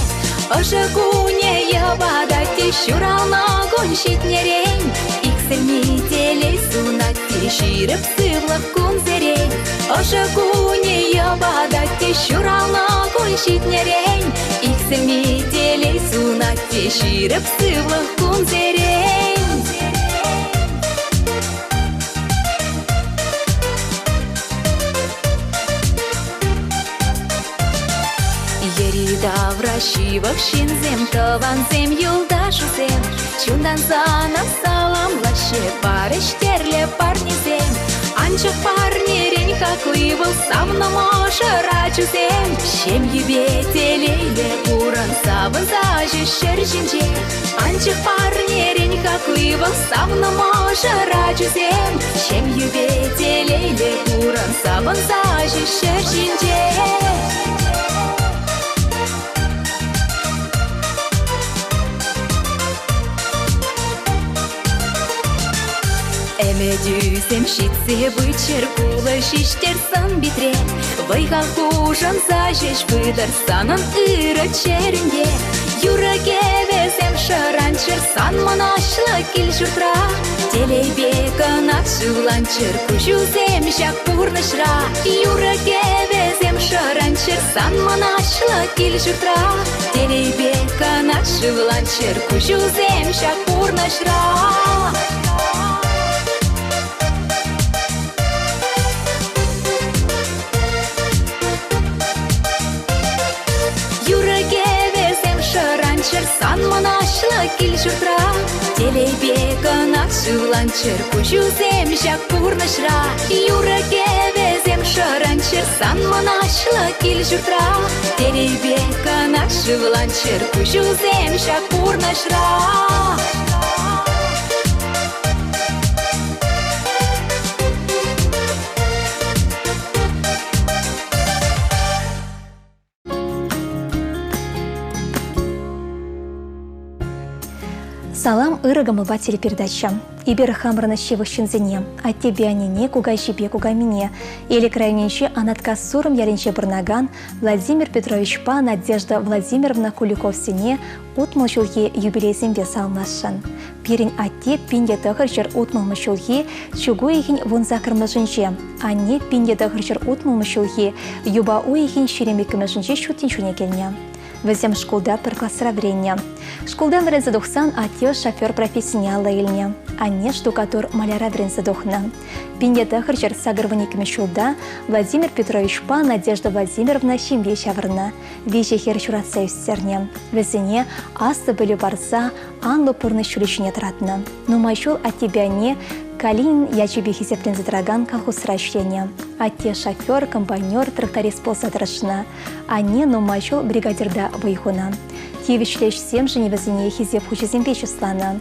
Ӑшӑ кунӗ йӑпатать те ҫуралнӑ кун ҫитнӗрен. Иксӗлми телей сунать те ҫирӗп сывлӑх кунсерен. Ӑшӑ кунӗ йӑпатать те ҫуралнӑ кун ҫитнӗрен. Иксӗлми телей сунать те ҫирӗп сывлӑх кунсерен. Йӗри-тавра ҫывӑх ҫынсем, тӑвансем, юлташусем Чунтан сана саламлаҫҫӗ, парӗҫ тӗрлӗ парнесем. Анчах парнерен хакли вӑл савнӑ мӑшӑр ачусем. Ҫемйипе телейлӗ пурӑн савӑнса ҫӗр ҫинче. Анчах парнерен хакли вӑл савнӑ мӑшӑр ачусем. Ҫемйипе телейлӗ пурӑн савӑнса ҫӗр ҫинче. Ӗмӗтӳсем ҫитсе пыччӑр, кулӑ ҫиҫтер сӑн-питре. Вӑй-хал хушӑнса ҫеҫ пытӑр санӑн ырӑ чӗрӳнте. Юрӑ-кӗвӗсем шӑранччӑр сан мӑнаҫлӑ кил-ҫуртра. Телейпе кӑна шывланччӑр куҫусем ҫак пурнӑҫра. Юрӑ-кӗвӗсем шӑранччӑр сан мӑнаҫлӑ кил-ҫуртра. Телейпе кӑна шывланччӑр куҫусем ҫак пурнӑҫра. Юрӑ-кӗвӗсем шӑранччӑр сан мӑнаҫлӑ кил-ҫуртра. Телейпе кӑна шывланччӑр куҫусем ҫак пурнӑҫра. Юрӑ-кӗвӗсем шӑранччӑр сан мӑнаҫлӑ кил-ҫуртра. Телейпе кӑна шывланччӑр куҫусем ҫак пурнӑҫра. Салам ырӑ кӑмӑлпа телепередача. Эпир хамӑрӑн ҫывӑх ҫынсене, аттепе аннене, кукаҫипе кукамине, Элӗк районӗнчи Анаткас Сурӑм ялӗнче пурӑнакан Владимир Петровичпа Надежда Владимировна Куликовсене 60 ҫулхи юбилейсемпе саламласшӑн. Пирӗн атте 1960 ҫулхи чӳк уйӑхӗн вунсаккӑрмӗшӗнче, анне 1960 ҫулхи юпа уйӑхӗн 22-мӗшӗнче ҫут тӗнчене килнӗ. Вӗсем шкулта пӗр класра вӗреннӗ. Шкултан вӗренсе тухсан атте шофер профессине алла илнӗ. Анне штукатур-маляра вӗренсе тухнӑ. 1982 ҫулта Владимир Петровичпа Надежда Владимировна ҫемье ҫавӑрнӑ. Виҫӗ хӗр ҫуратса ӳстернӗ. Вӗсене аслӑ пӗлӳ парса анлӑ пурнӑҫ ҫулӗ ҫине тӑратнӑ. Нумай ҫул аттепе анне Калинин ячӗпе хисепленсе тӑракан колхозра ӗҫленӗ. Атте шофер, комбайнер, тракторист пулса тӑрӑшнӑ. Анне нумай ҫул бригадирта вӑй хунӑ. Тивӗҫлӗ ӗҫсемшӗн вӗсене хисеп хучӗсемпе чысланӑ.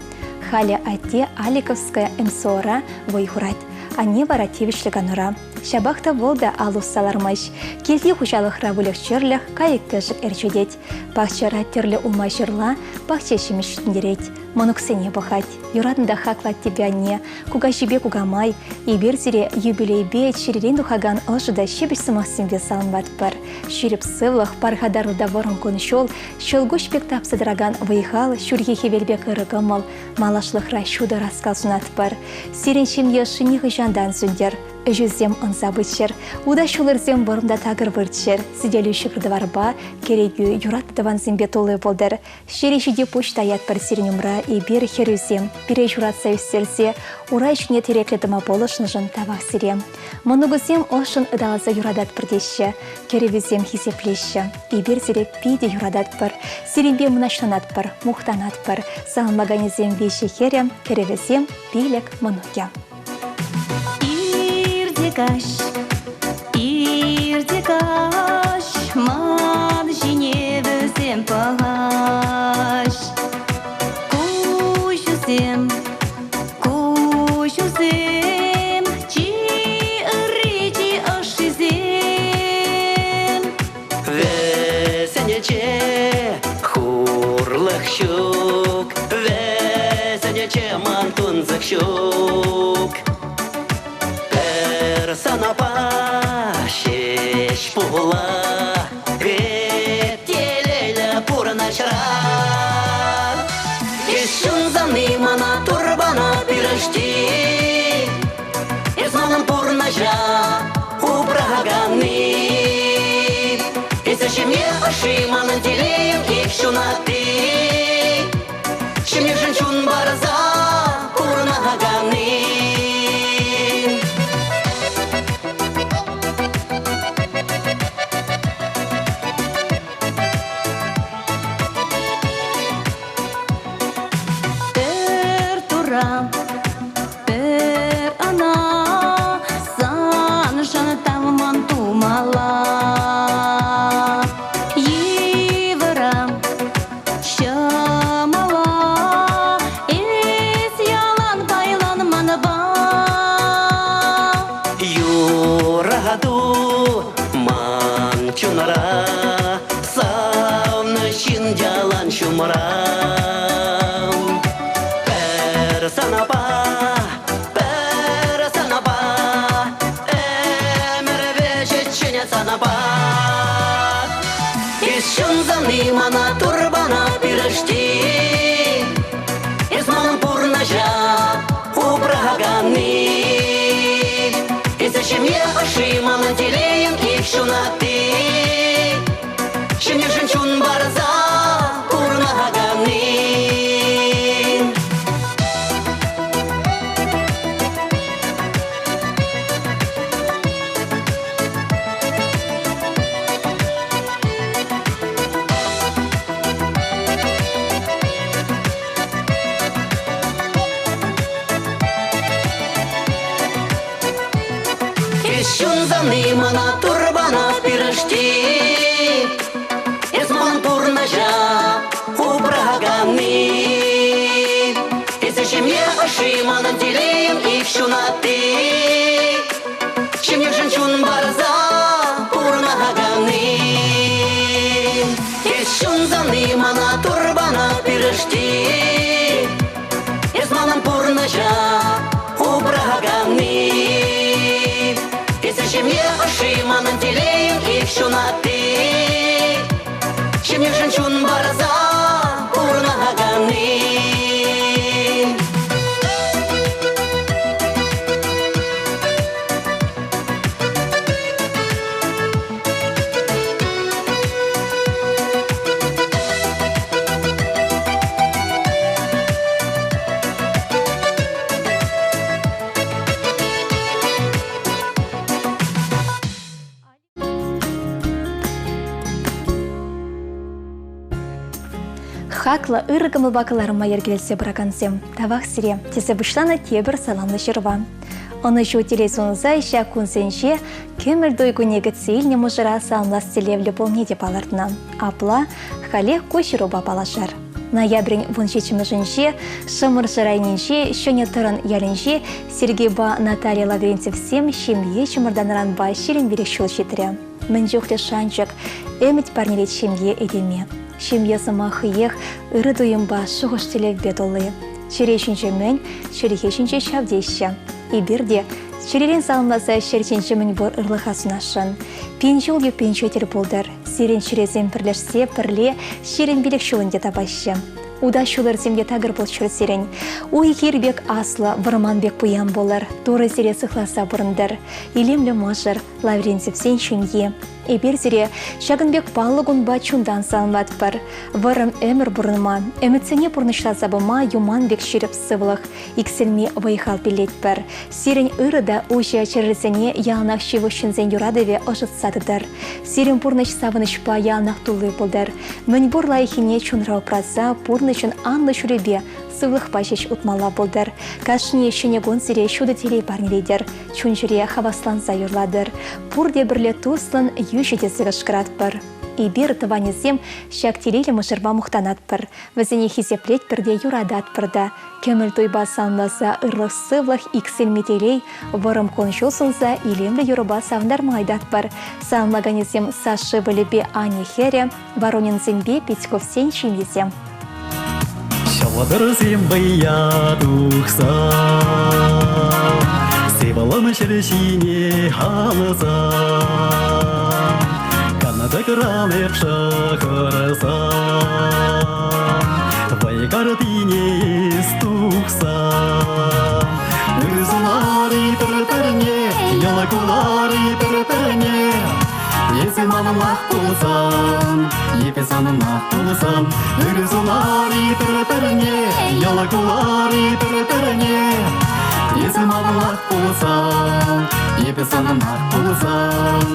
Халӗ атте Аликовская МСОра вӑй хурать. Анне вара тивӗҫлӗ канура. Ҫапах та вӑл та ал усса лармасть. Килти хуҫалӑхра выльӑх-чӗрлӗх, кайӑк-кӗшӗк ӗрчетет. Пахчара тӗрлӗ улма-ҫырла, пахча ҫимӗҫ ҫитӗнтерет. Мӑнуксене пӑхать. Юратнӑ та хаклӑ аттепе анне, кукаҫипе кукамай, эпир сире юбилейпе чӗререн тухакан ӑшӑ та ҫепӗҫ сӑмахсемпе саламлатпӑр. Ҫирӗп сывлӑх, пархатарлӑ та вӑрӑм кун-ҫул, ҫӑлкуҫ пек тапса тӑракан вӑй-хал, ҫурхи хӗвел пек ырӑ кӑмӑл, малашлӑхра ҫутӑ ӑраскал сунатпӑр. Сирӗн ҫемье ӑшши нихӑҫан та ан сӳнтӗр. Ӗҫӳсем ӑнса пыччӑр, ута ҫулӑрсем вӑрӑм та такӑр выртчӑр, сӗтелӳ ҫӑкӑр-тӑварпа, кӗрекӳ юратнӑ тӑвансемпе тулли пултӑр. Ҫӗре ҫити пуҫ таятпӑр сирӗн умра эпир, хӗрӳсем, пире ҫуратса ӳстерсе урай ҫине тӗреклӗ тӑма пулӑшнӑшӑн тавах сире. Мӑнукусем ӑшшӑн ыталаса юрататпӑр теҫҫӗ, кӗрӗвӗсем хисеплеҫҫӗ. Эпир сире питӗ юрататпӑр, сирӗнпе мӑнаҫланатпӑр, мухтанатпӑр. Саламлаканӗсем виҫӗ хӗрӗ, кӗрӗвӗсем пилӗк мӑнукӗ. Ирте каҫ, ирте каҫ, ман ҫине вӗсем пӑхаҫ. Куҫусем, куҫусем, чи ырри, чи ӑшшисем. Вӗсенче хурлӑх ҫук, вӗсенче ман тунсӑх ҫук. Пӗр санапа ҫеҫ пула эп телейлӗ пурӑнӑҫра. Эс ҫунсани мана турбана пирӗшти, Эс манӑн пурнӑҫа упраканни. Эсӗ ҫемье ӑшши, манӑн телейӗм ик ҫунатти. Ҫемьешӗн чун парса пурӑнаканни. Пӗр тура Пӗр ӑна саншӑн тавман тумалла. Йывӑра, ҫӑмӑла эс ялан пайлан манпа. Юрату ман чунра, савнӑ ҫын ялан ҫумра. Пӗр санапа, пӗр санапа, ӗмӗр вӗҫӗччен санапа. Эс ҫунсани мана турбана пирӗшти, эс манӑн пурнӑҫа упраканни. Эсӗ ҫемье ӑшши, манӑн телейӗм ик ҫунатти. Ҫӗнӗшӗн чун парса пурӑнаканни. Эс ҫунсани мана турбана пирӗшти. Эс ман пурнӑҫа упраканни. Эсӗ ҫемье ӑшши, манӑн телейӗм ик ҫунатти. Ҫемьешӗн чун парса пурӑнаканни. Эс ҫунсани мана турбана пирӗшти. Эс манӑн пурнӑҫа упраканни. Эсӗ ҫемье ӑшши, манӑн телейӗм ик ҫунатти. Ҫемьешӗн чун парса пурӑнаканни. Хаклӑ, ырӑ кӑмӑлпа кӑларӑма йӗркелесе пыракансем, тавах сире, тесе пуҫланӑ тепӗр саламлӑ ҫырӑва. Ӑнӑҫу телей сунса ҫак кунсенче кӗмӗл туй кунне кӗтсе илнӗ мӑшӑра саламлас тӗллевлӗ пулни те палӑртнӑ. Апла халех ку ҫырупа паллашар. Ноябрӗн 17-мӗшӗнче Шӑмӑршӑ районӗнчи Ҫӗнӗ Тӑрӑн ялӗнчи Сергейпа Наталья Лаврентьевсем ҫемье чӑмӑртанӑранпа 25 ҫул ҫитрӗ. Мӗн чухлӗ шанчӑк, ӗмӗт парнелет ҫемье этеме. Ҫемье сӑмах хӑех ырӑ туйӑмпа, шухӑш-тӗллевпе тулли. Чӗре ҫинче мӗн, чӗлхе ҫинче ҫав теҫҫӗ. Эпир те чӗререн саламласа ҫӗр ҫинче мӗнпур ырлӑха сунасшӑн. Пин ҫул юппинче тӗл пултӑр. Сирӗн чӗресем пӗрлешсе пӗрле 25 ҫул ӗнтӗ тапаҫҫӗ. Утас ҫулӑрсем те такӑр пулччӑр сирӗн. Уй-хир пек аслӑ, вӑрман пек пуян пулӑр. Турӑ сире сыхласа пурӑнтӑр. Илемлӗ мӑшӑр, Лаврентьевсен ҫемйи. Эпир сире ҫакӑн пек паллӑ кунпа чунтан саламлатпӑр. Вӑрӑм ӗмӗр пурӑнма, ӗмӗтсене пурнӑҫласа пыма юман пек ҫирӗп сывлӑх, иксӗлми вӑй-хал пиллетпӗр. Сирӗн ырӑ та уҫӑ чӗрӗрсене яланах ҫывӑх ҫынсен юратӑвӗ ӑшӑтса тӑтӑр. Сирӗн пурнӑҫ савӑнӑҫпа яланах тулли пултӑр. Мӗнпур лайӑххине чунра упраса пурнӑҫӑн анлӑ ҫулӗпе сывлӑхпа ҫеҫ утмалла пултӑр. Кашни ҫӗнӗ кун сире ҫутӑ телей парнелетӗр. Чун-чӗре хавасланса юрлатӑр. Пурте пӗрле туслӑн йӳҫӗ тесе кӑшкӑратпӑр. Эпир, тӑванӗсем, ҫак телейлӗ мӑшӑрпа мухтанатпӑр. Вӗсене хисеплетпӗр те юрататпӑр та. Кӗмӗл туйпа саламласа ырлӑх-сывлӑх, иксӗлми телей, вӑрӑм кун-ҫул сунса илемлӗ юрӑпа савӑнтарма ыйтатпӑр. Саламлаканӗсем Саша ывӑлӗпе Аня хӗрӗ, Воронинсемпе Петьковсен ҫемйисем. Ҫӑлтӑрсем вӑя тухса Сывлӑм ҫӗр ҫине алса Канатӑкран эп шӑхӑрса Вӑй картине эс тухса Ырсӑлар-и пӗр-пӗрне, йӑл кулар-и пӗр-пӗрне Эсӗ манӑнах пулсан, эпӗ санӑнах пулсан, ырӑ сунар-и пӗр-пӗрне, йӑл кулар-и пӗр-пӗрне. Эсӗ манӑнах пулсан, эпӗ санӑнах пулсан.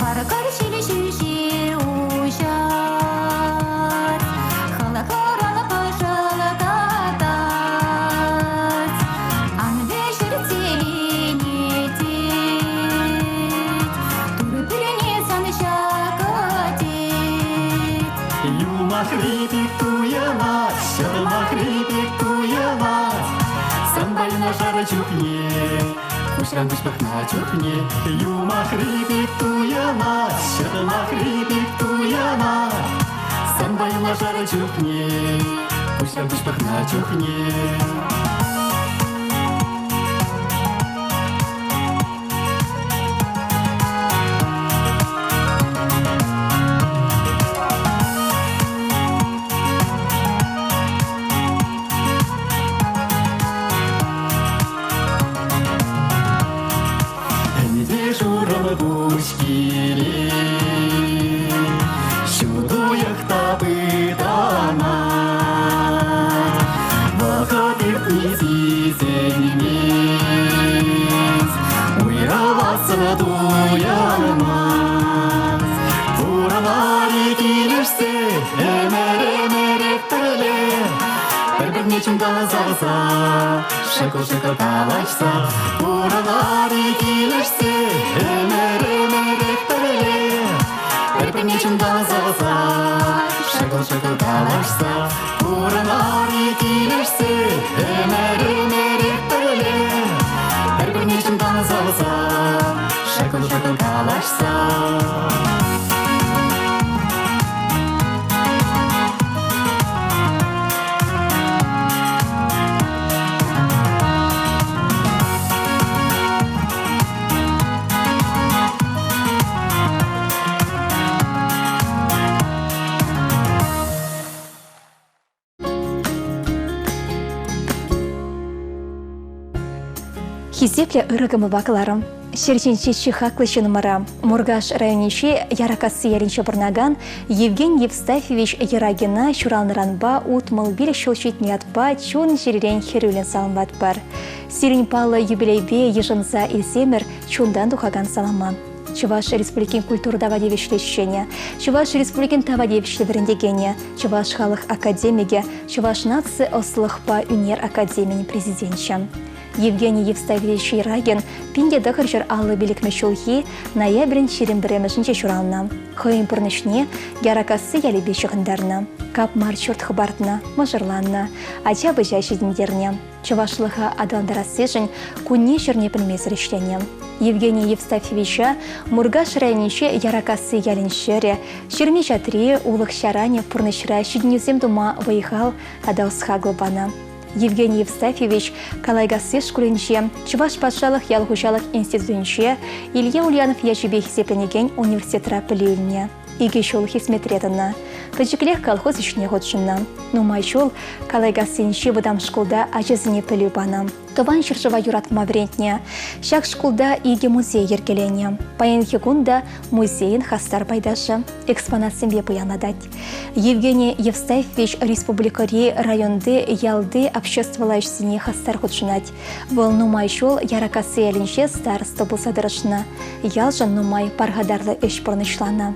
Варкӑр ҫил ҫӳҫе уҫать, халӑхран пӑшӑлтатать. Ан вӗҫер телейне тет, Тур пӳрне сан ҫакӑ тет. Юмахри пек туйӑнать, ҫӑтмахри пек туйӑнать. Санпа юнашар чухне Куҫран куҫ пӑхнӑ чухне юмахри пек туйӑнать, ҫӑтмахри пек туйӑнать. Санпа юнашар чухне, куҫран куҫ пӑхнӑ чухне. Ӗнтӗ шурӑм пуҫ килет, ҫут уйӑх та пытанать. Вӑхӑт иртни сисӗнмест, уйрӑлассӑн туйӑнмасть. Пурӑнар-и килӗшсе, ӗмӗр-ӗмӗрех пӗрле, пӗр-пӗрне чунтан савса, шӑкӑл-шӑкӑл калаҫса, пурӑнар-и килӗшсе, ӗмӗр-ӗмӗрех пӗрле, пӗр-пӗрне чунтан савса, шӑкӑл-шӑкӑл калаҫса, пурӑнар-и килӗшсе, ӗмӗр-ӗмӗрех пӗрле, пӗр-пӗрне чунтан савса, шӑкӑл-шӑкӑл калаҫса. Хисеплӗ ырӑ кӑмӑлпа кӑларӑм. Ҫӗр ҫинчи чи хаклӑ ҫынӑмӑра, Муркаш районӗнчи Яракасси ялӗнче пурӑнакан Евгений Евстафьевич Ерагина ҫуралнӑранпа 65 ҫул ҫитнӗ ятпа чун-чӗререн хӗрӳллӗн саламлатпӑр. Сирӗн паллӑ юбилейпе йышӑнса илсемӗр чунтан тухакан салама. Чӑваш Республикин культура тава тивӗҫлӗ ӗҫченӗ, Чӑваш Республикин тава тивӗҫлӗ вӗрентекенӗ, Чӑваш халӑх академикӗ, Чӑваш наци ӑслӑлӑхпа ӳнер академийӗн президенчӗ. Евгений Евстафьевич Ерагин 1955 ҫулхи ноябрӗн 21-мӗшӗнче ҫуралнӑ. Хӑйӗн пурнӑҫне Яракасси ялӗпе ҫыхӑнтарнӑ. Капмар ҫурт хӑпартнӑ, мӑшӑрланнӑ, ача-пӑча ҫитӗнтернӗ. Чӑвашлӑха аталантарассишӗн кунне-ҫӗрне пӗлмесӗр ӗҫленӗ. Евгений Евстафьевича Муркаш районӗнчи Яракасси ялӗн ҫӗрӗ, ҫырми-ҫатри, улӑх-ҫаранӗ пурнӑҫра ҫитӗнӳсем тума вӑй-хал тата ӑс-хакӑл панӑ. Евгений Евстафьевич Калайкасси шкулӗнче, Чӑваш патшалӑх ял хуҫалӑх институтӗнче Илья Ульянов ячӗпе хисепленекен университетра пӗлӳ илнӗ. Икӗ ҫул хӗсметре тӑнӑ. Пӗчӗклех колхоз ӗҫне хутшӑннӑ. Нумай ҫул Калайкассинчи вӑтам шкулта ачасене пӗлӳ панӑ. Тӑван ҫӗршыва юратма вӗрентнӗ. Ҫак шкулта икӗ музей йӗркеленӗ. Паянхи кун та музейӑн хастар пайташӗ экспонатсемпе пуянлатать. Евгений Евстафьевич республикӑри, районти, ялти обществӑлла ӗҫсене хастар хутшӑнать. Вӑл нумай ҫул Яракасси ялӗнче староста пулса тӑрӑшнӑ. Ялшӑн нумай пархатарлӑ ӗҫ пурнӑҫланӑ.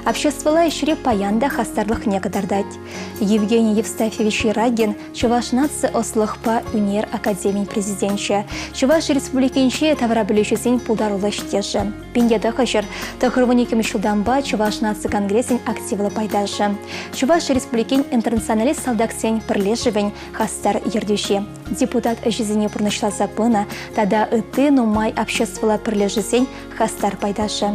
Обществӑлла ӗҫре паян та хастарлӑхне кӑтартать. Евгений Евстафьевич Ерагин Чӑваш наци ӑслӑхпа ӳнер академийӗн президенчӗ, Чӑваш Республикинчи таврапӗлӳҫӗсен пултаруллӑ ӗҫтешӗ. 1992 ҫултанпа Чӑваш наци конгресӗн активлӑ пайташӗ, Чӑваш Республикин интернационалист салтаксен пӗрлешӗвӗн хастар ертӳҫи, депутат ӗҫӗсене пурнӑҫласа пынӑ тата ытти нумай обществӑлла пӗрлешӳсен хастар пайташӗ.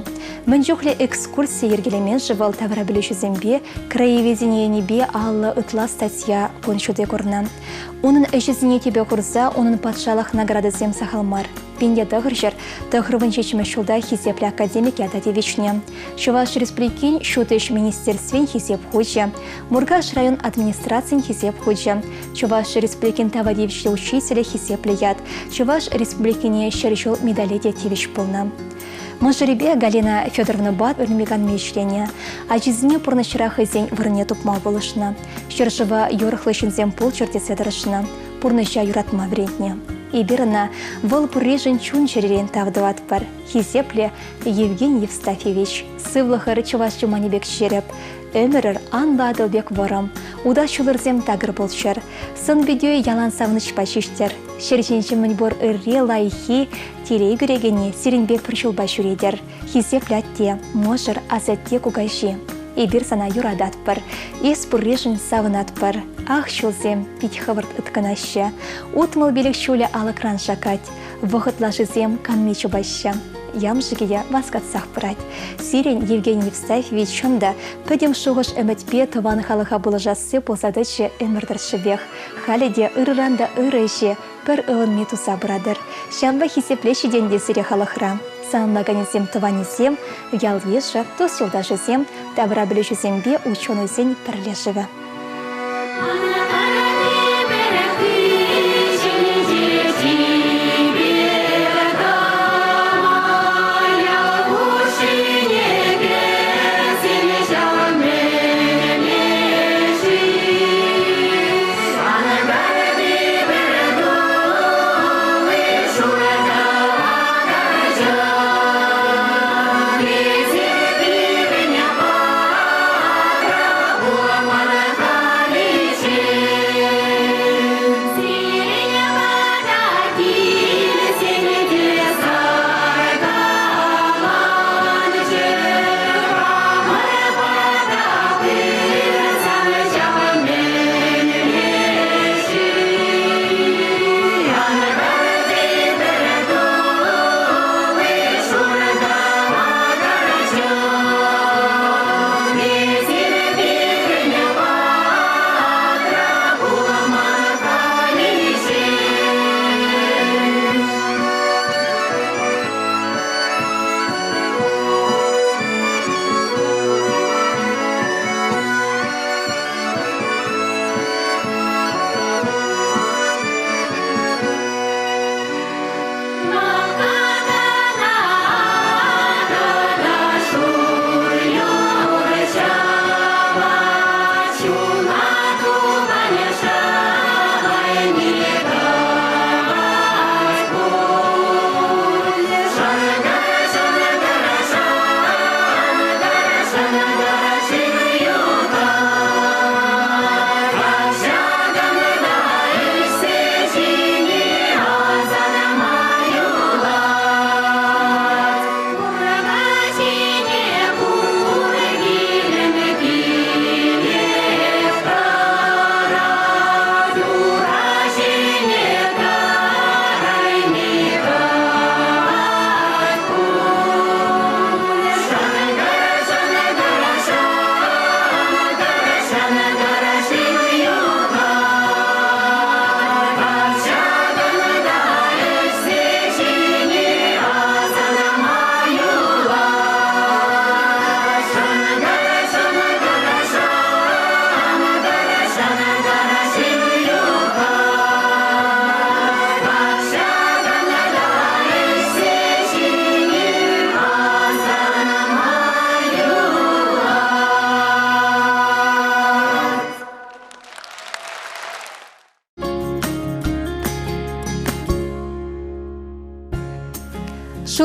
Мӗн чухлӗ экскурси йӗркелемен-ши вӑл таврапӗлӳҫӗсемпе краеведени енӗпе 50 ытла статья кун ҫути курнӑ. Унӑн ӗҫӗсене тӗпе хурса унӑн патшалӑх наградисем сахал мар. 1997 ҫулта хисеплӗ академик ята тивӗҫнӗ. Чӑваш Республикин Ҫут ӗҫ министерствин Хисеп хучӗ, Муркаш район администрацийӗн Хисеп хучӗ, Чӑваш Республикин тава тивӗҫлӗ учителӗ хисеплӗ ят, Чӑваш Республикине 100 ҫул медале те тивӗҫ пулнӑ. Мӑшӑрӗпе Галина Федоровнӑпа ырми-канми ӗҫленӗ. Ачисене пурнӑҫра хӑйсен вырӑнне тупма пулӑшнӑ. Ҫӗршыва юрӑхлӑ ҫынсем пулччӑр тесе тӑрӑшнӑ, пурнӑҫа юратма вӗрентнӗ. Эпир ӑна вӑл пурришӗн чун-чӗререн тав тӑватпӑр. Хисеплӗ Евгений Евстафьевич, сывлӑхӑр чӑваш юманӗ пек ҫирӗп, ӗмӗрӗр анлӑ Атӑл пек вӑрӑм, утас ҫулӑрсем такӑр пулччӑр, сӑн-питӳ ялан савӑнӑҫпа ҫиҫтӗр. Ҫӗр ҫинчи мӗнпур ырри, лайӑххи, телей кӳрекенни сирӗнпе пӗр ҫулпа ҫӳретӗр. Хисеплӗ атте, мӑшӑр, асатте, кукаҫи. Эпир сана юрататпӑр, эс пурришӗн савӑнатпӑр. Ах, ҫулсем пит хӑвӑрт ыткӑнаҫҫӗ. 65 ҫулӗ алӑкран шаккать. Вӑхӑт лашисем канми чупаҫҫӗ. Ямшӑкӗ те васкатсах пырать. Сирӗн, Евгений Евстафьевич, чӑн та, пӗтӗм шухӑш-ӗмӗтпе тӑван халӑха пулӑшасси пулса тӑчӗ ӗмӗр тӑршшӗпех. Халӗ те ырӑран та ырӑ ӗҫе пӗр ывӑнми туса пыратӑр. Ҫавӑнпа хисеплеҫҫӗ те ӗнтӗ сире халӑхра. Саламлаканӗсем тӑванӗсем, ял-йышӗ, тус-юлташӗсем, таврапӗлӳҫӗсемпе ученӑйсен пӗрлешӗвӗ.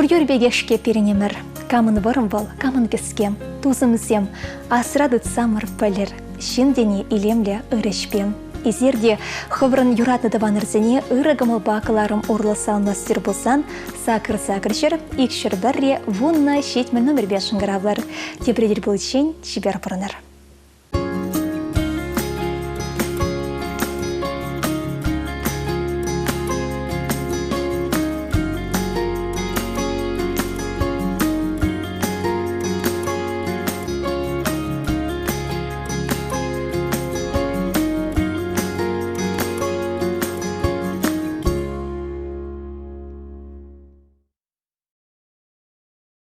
Шур юр пекех-ҫке пирӗн ӗмӗр. Камӑн вӑрӑм вӑл, камӑн кӗске. Тусӑмсем, асра тытсамӑр пӗлӗр. Ҫын тени илемлӗ ыр ӗҫпе. Эсир те хӑвӑрӑн юратнӑ тӑванӑрсене ырӑ кӑмӑлпа кӑларӑм урлӑ саламлас пулсан сакӑр сакӑр ҫӗр 201-ре 10 70 номерпе шӑнкӑравлӑр. Тепре тӗл пуличчен чипер пурӑнӑр.